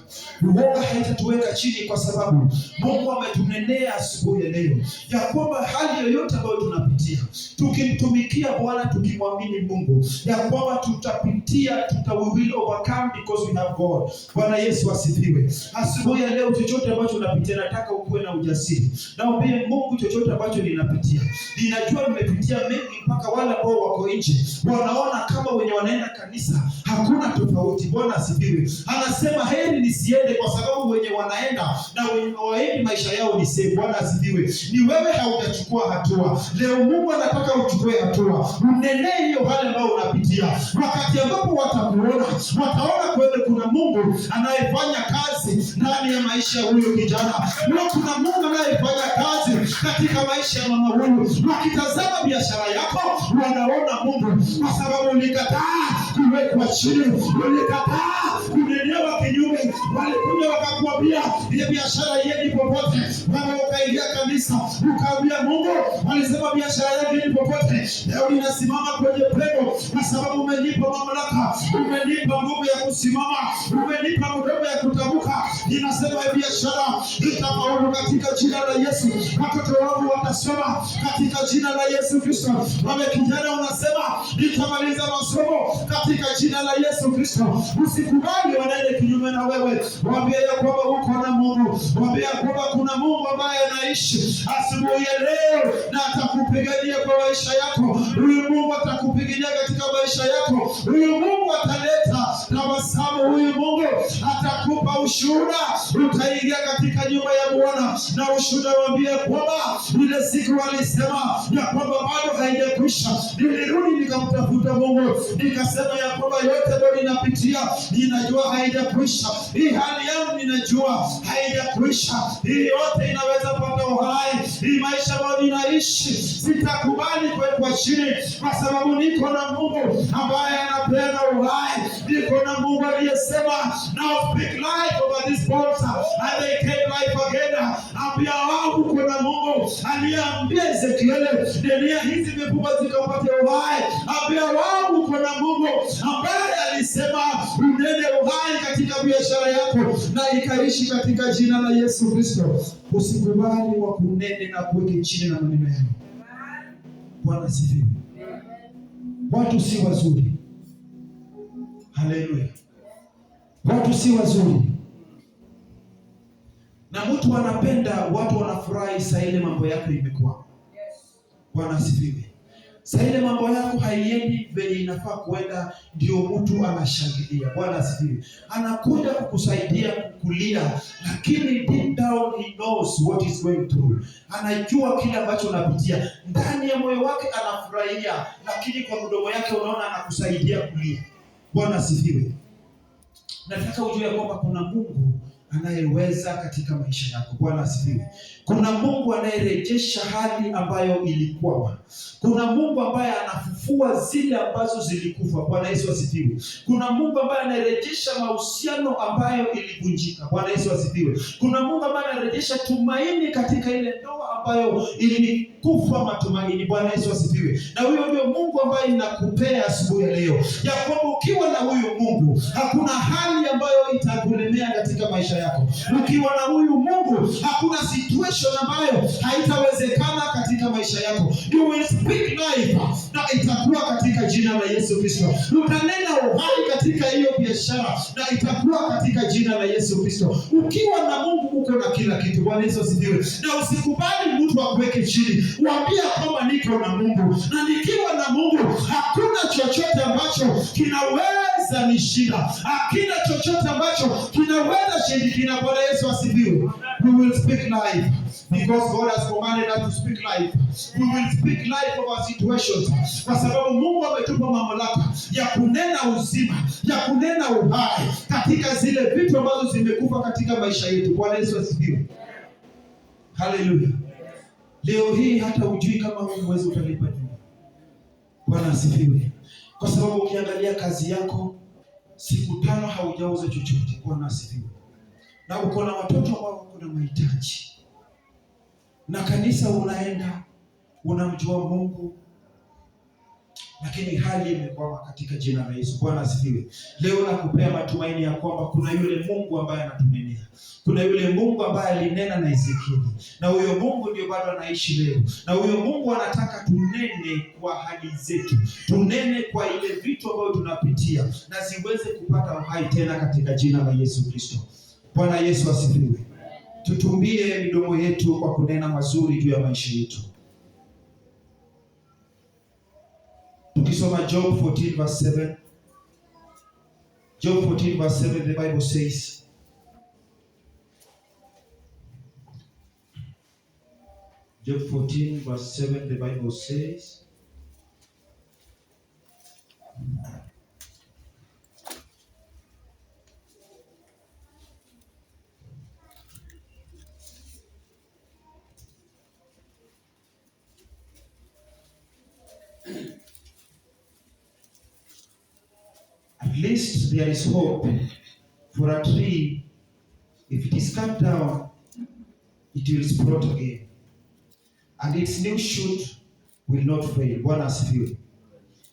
Uoga haitatuweka chini, kwa sababu Mungu ametunenea asubuhi ya leo ya kwamba hali yoyote ambayo tunapitia, tukimtumikia Bwana, tukimwamini Mungu, ya kwamba tutapitia, we will overcome because we have God. Bwana Yesu asifiwe. Asubuhi ya leo, chochote ambacho unapitia, nataka ukuwe na ujasiri. Naombie Mungu, chochote ambacho ninapitia, ninajua nimepitia mengi, mpaka wale ambao wako nje wanaona kama wenye wanaenda kanisa hakuna tofauti. Bwana asifiwe. Anasema heri nisiende, kwa sababu wenye wanaenda na wenye hawaendi maisha yao ni same. Bwana asifiwe. Ni wewe haujachukua hatua. Leo Mungu anataka uchukue hatua, unenee hiyo hali ambayo unapitia. Wakati ambapo watakuona, wataona kweli kuna Mungu anayefanya kazi ndani ya maisha ya huyo kijana, na kuna Mungu anayefanya kazi katika maisha ya mama huyu. Wakitazama biashara yako, wanaona Mungu, kwa sababu ulikataa kuwekwa chini, ulikataa kunenewa kinyume. Walikuja wakakuambia ile biashara iendi popote, wewe ukaingia kanisa ukaambia Mungu, walisema biashara yake ni popote. Leo ninasimama kwenye pengo kwa sababu umenipa mamlaka, umenipa nguvu ya kusimama, umenipa mdomo ya kutamka. Ninasema biashara itafaulu katika jina la Yesu. Watoto wangu watasoma katika jina la Yesu Kristo. Wewe kijana unasema nitamaliza masomo katika jina la Yesu Kristo. Usikubali wanaende kinyume na wewe, waambie ya kwamba uko na Mungu, waambie ya kwamba kuna Mungu ambaye anaishi asubuhi ya leo na atakupigania kwa maisha yako. Huyu Mungu atakupigania katika maisha yako. Huyu Mungu ataleta tabasamu. Huyu Mungu atakupa ushuhuda, utaingia katika nyumba ya Bwana na ushuhuda, waambie kwamba ile siku alisema ya kwamba bado haijakwisha. Nilirudi nikamtafuta Mungu nikasema ya kwamba yote ambayo ninapitia ninajua haijakwisha. Hii hali yangu ninajua haijakwisha. Hii yote inaweza pata uhai. Hii maisha ambayo ninaishi sitakubali kuwekwa chini, kwa sababu niko na Mungu ambaye anapeana uhai. Niko na Mungu aliyesema, now speak life over these bones and they came life again. Ambia wangu kuna Mungu aliyeambia Ezekieli, nenia hizi mifupa zikapate uhai. Ambia wangu kuna Mungu ambaye alisema unene uhai katika biashara yako na ikaishi katika jina la Yesu Kristo. Usikubali wa kunene na kuweke chini na maneno yao. Bwana asifiwe. Watu si wazuri. Haleluya. Watu si wazuri, na mtu anapenda watu wanafurahi saa ile mambo yako imekuwa. Bwana asifiwe. Saa ile mambo yako haiendi venye inafaa kuenda, ndio mtu anashangilia. Bwana asifiwe. Anakuja kukusaidia kukulia, lakini deep down he knows what is going through. Anajua kile ambacho unapitia ndani ya moyo wake, anafurahia, lakini kwa mdomo yake unaona anakusaidia kulia. Bwana asifiwe. Nataka ujue kwamba kuna Mungu anayeweza katika maisha yako. Bwana asifiwe. Kuna Mungu anayerejesha hali ambayo ilikwama. Kuna Mungu ambaye anafufua zile ambazo zilikufa. Bwana Yesu asifiwe. Kuna Mungu ambaye anarejesha mahusiano ambayo ilivunjika. Bwana Yesu asifiwe. Kuna Mungu ambaye anarejesha tumaini katika ile ndoa ambayo ilikufa matumaini. Bwana Yesu asifiwe. Na huyo ndio Mungu ambaye ninakupea asubuhi ya leo, ya kwamba ukiwa na huyo Mungu hakuna hali ambayo itakulemea katika maisha yako. yako. Ukiwa na huyu Mungu, hakuna situation ambayo haitawezekana katika maisha yako. You will speak life na itakuwa katika jina la Yesu Kristo. Utanena uhai katika hiyo biashara na itakuwa katika jina la Yesu Kristo. Ukiwa na Mungu uko na kila kitu. Bwana Yesu asifiwe. Na usikubali mtu akuweke chini, waambie kwamba niko na Mungu, na nikiwa na Mungu hakuna chochote ambacho kinaweza nishinda, hakuna chochote ambacho kinaweza shindikana. Bwana Yesu asifiwe. We will speak life because God has commanded us to speak life. We will speak life of our situations, kwa sababu Mungu ametupa mamlaka ya kunena uzima, ya kunena uhai katika zile vitu ambazo zimekufa katika maisha yetu. Bwana Yesu asifiwe. Haleluya. Leo hii hata hujui kama huu mwezi utalipa nyumba. Bwana asifiwe. Kwa sababu ukiangalia kazi yako siku 5 haujauza chochote. Bwana asifiwe. Na uko na watoto ambao wako na mahitaji, na kanisa unaenda, unamjua Mungu, lakini hali imekwama katika jina la Yesu. Bwana asifiwe. Leo nakupea matumaini ya kwamba kuna yule Mungu ambaye anatunenea, kuna yule Mungu ambaye alinena na Ezekieli, na huyo Mungu ndio bado anaishi leo, na huyo Mungu anataka tunene kwa hali zetu, tunene kwa ile vitu ambavyo tunapitia, na ziweze kupata uhai tena katika jina la Yesu Kristo. Bwana Yesu asifiwe. Tutumie midomo yetu kwa kunena mazuri juu ya maisha yetu. Tukisoma Job 14 verse 7. Job 14 verse 7, the Bible says, Job 14 verse 7, the Bible says, at least there is hope for a tree. If it is cut down, it will sprout again, and its new shoot will not fail. Bwana asifiwe.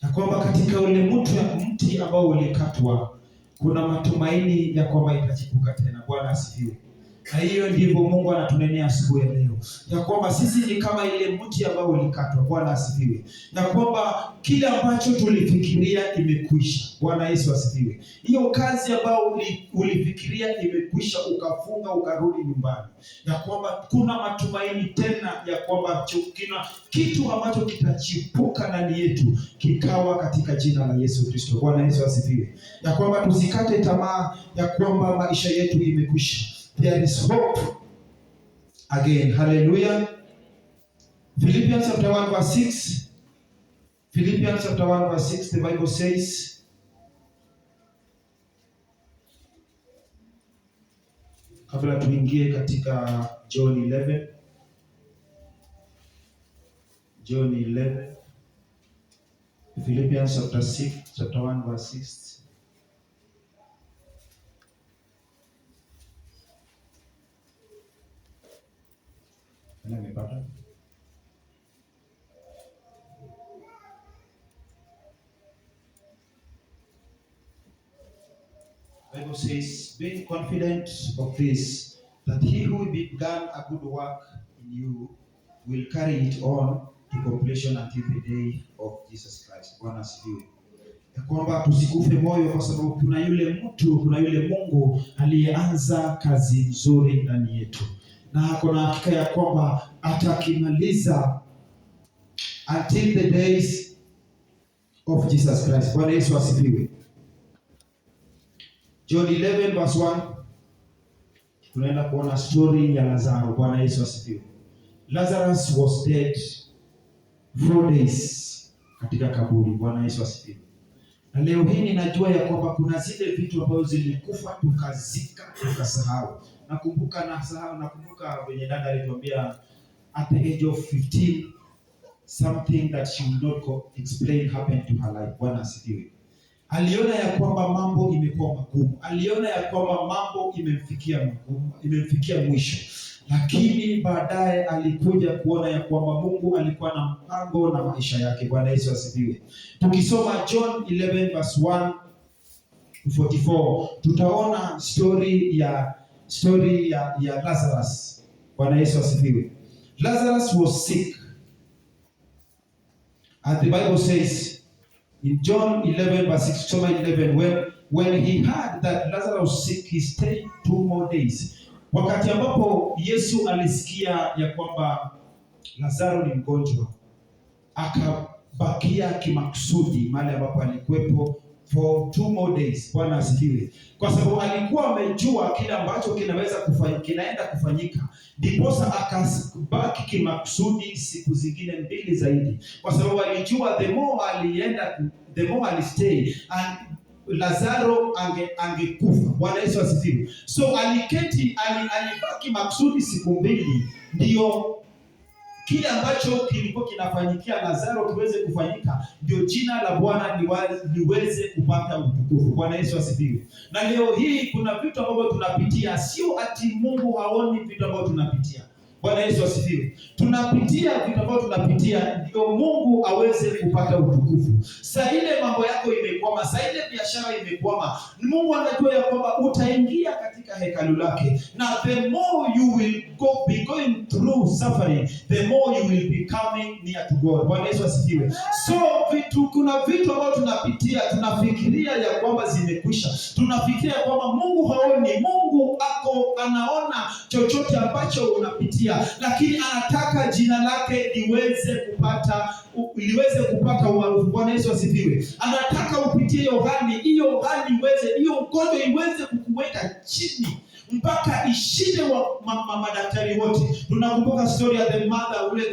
Na kwamba katika ule mti ambao ulikatwa kuna matumaini ya kwamba itachipuka tena. Bwana asifiwe. Na hiyo ndivyo Mungu anatunenea asubuhi ya leo, ya kwamba sisi ni kama ile mti ambao ulikatwa. Bwana asifiwe. Ya kwamba kile ambacho tulifikiria imekwisha. Bwana Yesu asifiwe. Hiyo kazi ambayo ulifikiria imekwisha, ukafunga ukarudi nyumbani, ya kwamba kuna matumaini tena ya kwamba kina kitu ambacho kitachipuka ndani yetu kikawa katika jina la Yesu Kristo. Bwana Yesu asifiwe. Ya kwamba tusikate tamaa ya kwamba maisha yetu imekwisha. There is hope again. Hallelujah. Philippians chapter 1 verse 6. Philippians chapter 1 verse 6, the Bible says, kabla tuingie katika John 11. John 11. Philippians chapter 6, chapter 1 verse 6. Nani amepata? Bible says, being confident of this, that he who began a good work in you will carry it on to completion until the day of Jesus Christ. Bwana asifiwe. Ya kwamba tusikufe moyo kwa sababu kuna yule mtu, kuna yule Mungu aliyeanza kazi nzuri ndani yetu, na ako na hakika ya kwamba atakimaliza until the days of Jesus Christ. Bwana Yesu asifiwe. John 11 verse 1, tunaenda kuona story ya Lazaro. Bwana Yesu asifiwe. Lazarus was dead 4 days katika kaburi. Bwana Yesu asifiwe. Na leo hii ninajua ya kwamba kuna zile vitu ambazo zilikufa tukazika tukasahau. Nakumbuka na sahau, nakumbuka venye dada alituambia at the age of 15 something that she would not explain happened to her life. Bwana asifiwe. Aliona ya kwamba mambo imekuwa magumu. Aliona ya kwamba mambo imemfikia magumu, imemfikia mwisho. Lakini baadaye alikuja kuona ya kwamba Mungu alikuwa na mpango na maisha yake. Bwana Yesu asifiwe. Tukisoma John 11 verse 1 to 44, tutaona story ya Story ya Lazarus. Bwana Yesu asifiwe. Lazarus was sick. And the Bible says in John 11 verse 6, Soma 11, when he heard that Lazarus was sick, he stayed 2 more days. Wakati ambapo Yesu alisikia ya kwamba Lazaro ni mgonjwa, akabakia kimakusudi mahali ambapo alikuwepo for 2 more days. Bwana asifiwe, kwa sababu alikuwa amejua kile ambacho kinaenda kufanyika, ndiposa akabaki kimakusudi siku zingine mbili zaidi, kwa sababu alijua the more alienda, the more alistay and Lazaro angekufa. Bwana Yesu asifiwe. So aliketi alibaki makusudi siku mbili ndio kile ambacho kilikuwa kinafanyikia Lazaro kiweze kufanyika, ndio jina la Bwana liweze kupata utukufu. Bwana Yesu asifiwe. Na leo hii kuna vitu ambavyo tunapitia, sio ati Mungu haoni vitu ambavyo tunapitia. Bwana Yesu asifiwe. Tunapitia vitu ambavyo tunapitia ndio Mungu aweze kupata utukufu. Saa ile mambo yako imekwama, saa ile biashara imekwama, Mungu anajua ya kwamba utaingia katika hekalu lake, na the more you will be going through suffering, the more you will be coming near to God. Bwana Yesu asifiwe. So kuna vitu ambavyo tunapitia, tunafikiria ya kwamba zimekwisha, tunafikiria ya kwamba Mungu haoni. Mungu ako anaona chochote ambacho unapitia, lakini anataka jina lake liweze kupata umaarufu. Bwana Yesu asifiwe. Anataka upitie hiyo hali, hiyo hali iweze, hiyo ugonjwa iweze kukuweka chini mpaka ishinde madaktari wote. Tunakumbuka story ya the mother ule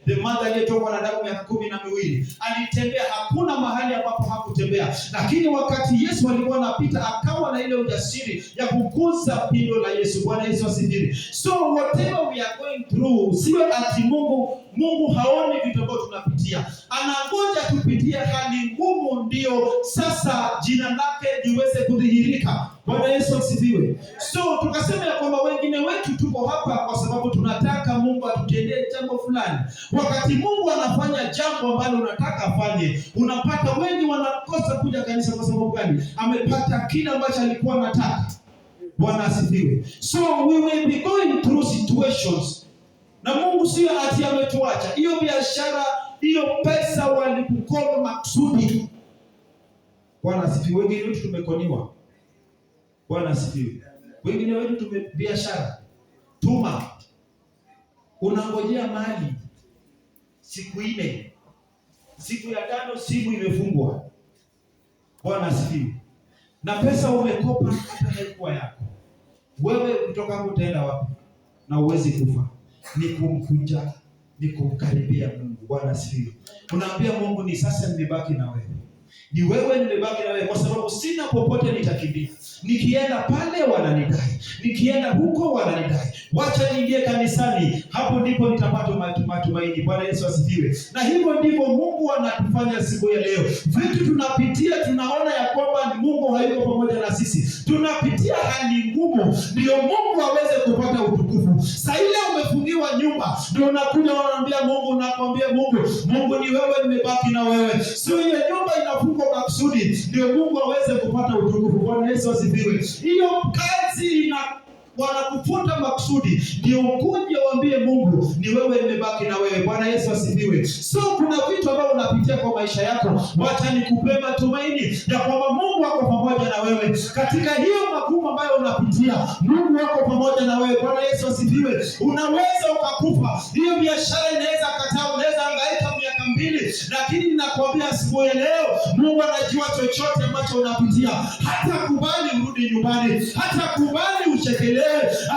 the mother aliyetokwa na damu miaka 12, alitembea, hakuna mahali ambapo hakutembea, lakini wakati Yesu alikuwa anapita akawa na ile ujasiri ya kugusa pindo la Yesu. Bwana Yesu asifiwe. So whatever we are going through, sio ati Mungu haoni vitu ambavyo tunapitia, anangoja tupitie hali ngumu, ndio sasa jina lake liweze kudhihirika. Bwana Yesu asifiwe. So tukasema ya kwamba wengine wetu tuko hapa kwa sababu tunataka Mungu atutendee jambo fulani. Wakati Mungu anafanya jambo ambalo unataka afanye, unapata wengi wanakosa kuja kanisa. Kwa sababu gani? Amepata kile ambacho alikuwa anataka. Bwana asifiwe. So we will be going through situations na Mungu sio ati ametuacha. Hiyo biashara, hiyo pesa walikukona makusudi. Bwana asifiwe. Wengine wetu tumekoniwa. Bwana asifiwe. Wengine wetu tume biashara tuma, unangojea mali siku 4, siku ya tano simu imefungwa. Bwana asifiwe. Na pesa umekopa hata haikuwa yako wewe, kutoka hapo utaenda wapi? Na uwezi kufa. Ni kumkuja, ni kumkaribia Mungu. Bwana asifiwe. Unaambia Mungu, ni sasa nimebaki na wewe, ni wewe nimebaki na wewe, kwa sababu sina popote nitakimbia. Nikienda pale wananidai, nikienda huko wananidai. Wacha niingie kanisani, hapo ndipo nitapata matumaini. Bwana Yesu asifiwe. Na hivyo ndivyo Mungu anatufanya siku ya leo. Vitu tunapitia, tunaona ya kwamba ni Mungu hayuko pamoja na sisi. Tunapitia hali ngumu, ndio Mungu aweze kupata utukufu. Saa ile umefungiwa nyumba, ndio unakuja unaambia Mungu, unakwambia Mungu, Mungu ni wewe, nimebaki na wewe. Sio ile nyumba inafungwa makusudi, ndio Mungu aweze kupata utukufu. Bwana Yesu asifiwe. Hiyo kazi ina wanakufuta makusudi, ndio ukuje uambie Mungu, ni wewe, nimebaki na wewe. Bwana Yesu asifiwe. So kuna vitu ambavyo unapitia kwa maisha yako, wacha nikupe matumaini ya kwamba Mungu ako pamoja na wewe katika hiyo magumu ambayo unapitia. Mungu ako pamoja na wewe. Bwana Yesu asifiwe. Unaweza ukakufa, hiyo biashara inaweza kataa, unaweza hangaika miaka 2, lakini ninakwambia asubuhi ya leo, Mungu anajua chochote ambacho unapitia. Hata kubali urudi nyumbani, hata kubali uchekelewe,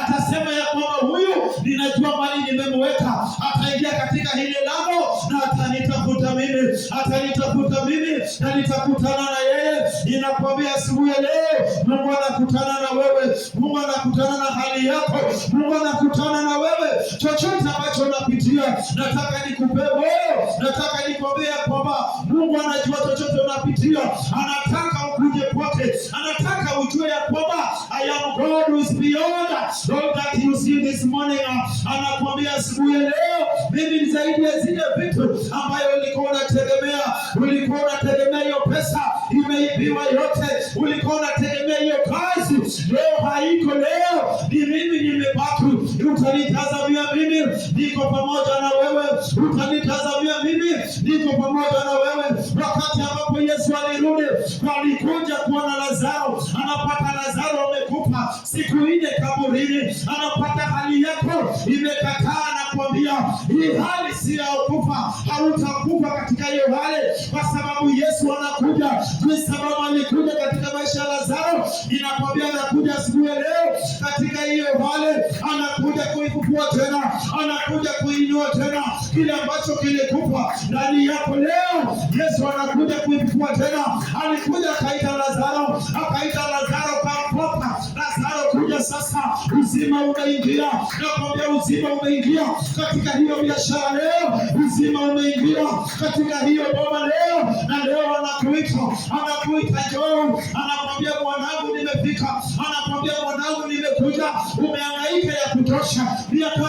atasema ya kwamba huyu ninajua mali nimemweka, ataingia katika hili lango na atanitafuta mimi, atanitafuta mimi na nitakutana na yeye. Ninakwambia asubuhi ya leo, Mungu anakutana na wewe, Mungu anakutana na hali yako, Mungu anakutana na wewe. Chochote ambacho unapitia, nataka nikupe moyo, nataka nikwambie ya kwamba Mungu anajua chochote unapitia, anataka ukuje kwake, anataka ujue ya kwamba I am God who is beyond all that you see this morning. Anakuambia asubuhi ya leo, mimi ni zaidi ya zile vitu ambayo ulikuwa unategemea. Ulikuwa unategemea hiyo pesa imeibiwa yote, ulikuwa unategemea hiyo kazi, leo haiko. Leo Wakati ambapo Yesu alirudi, alikuja kuona Lazaro, anapata Lazaro amekufa siku 4 kaburini, anapata hali yako imekataa, anakuambia hii hali si ya kufa, hautakufa katika hiyo hali, kwa sababu Yesu anakuja. Kwa sababu alikuja katika maisha ya Lazaro, inakwambia anakuja siku ya leo katika hiyo hali, anakuja kuifufua tena, anakuja kuinua tena kile ambacho kilikufa ndani yako leo. Yesu anakuja kuifufua tena. Alikuja akaita Lazaro, akaita Lazaro kamtoka Lazaro, kuja sasa, uzima umeingia. Nakwambia uzima umeingia katika hiyo biashara leo, uzima umeingia katika hiyo boma leo, na leo anakuita, anakuita njoo, anakwambia mwanangu, nimefika, anakwambia mwanangu, nimekuja. Umehangaika ya kutosha, miaka 4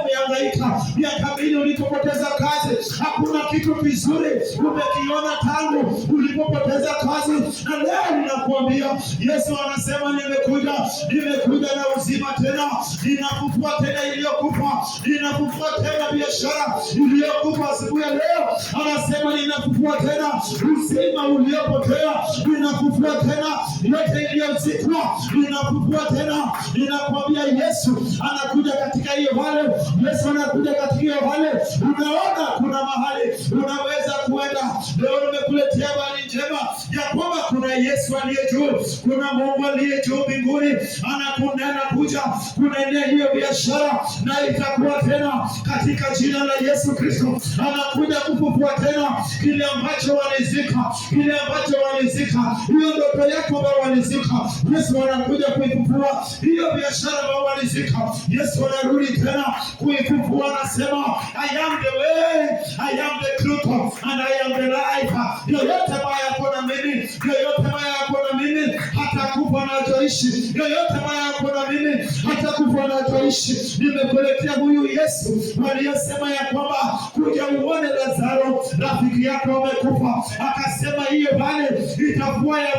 umehangaika, miaka 2 ulipopoteza kazi, hakuna kitu kizuri umekiona tangu ulipopoteza kazi, na leo ninakuambia Yesu anasema nimekuja, nimekuja na uzima tena, ninafufua tena iliyokufa, ninafufua tena biashara iliyokufa siku ya leo. Anasema ninafufua tena uzima uliopotea, ninafufua tena yote iliyozikwa, ninafufua tena. Ninakwambia Yesu anakuja katika hiyo hali, Yesu anakuja katika hiyo hali. Unaona kuna mahali unaweza kuenda leo. Nimekuletea habari njema ya kwamba kuna Yesu aliye juu, kuna Mungu aliye juu mbinguni, anakuja, anakuja kunaendea hiyo biashara na itakuwa tena katika jina la Yesu Kristo. Anakuja kufufua tena kile ambacho walizika, kile ambacho walizika, hiyo ndoto yako ambayo walizika, Yesu anakuja kuifufua hiyo biashara ambayo walizika. Yesu anarudi tena kuifufua, anasema I am the way, I am the truth and I am the life. Yoyote ambaye ako na mimi, yoyote ambaye ako na mimi hatakufa na ataishi. Yoyote ambaye ako na mimi hatakufa na ataishi. Nimekuletea huyu Yesu waliyosema ya kwamba kuja uone Lazaro rafiki yako amekufa, akasema hiyo pale itakuwa ya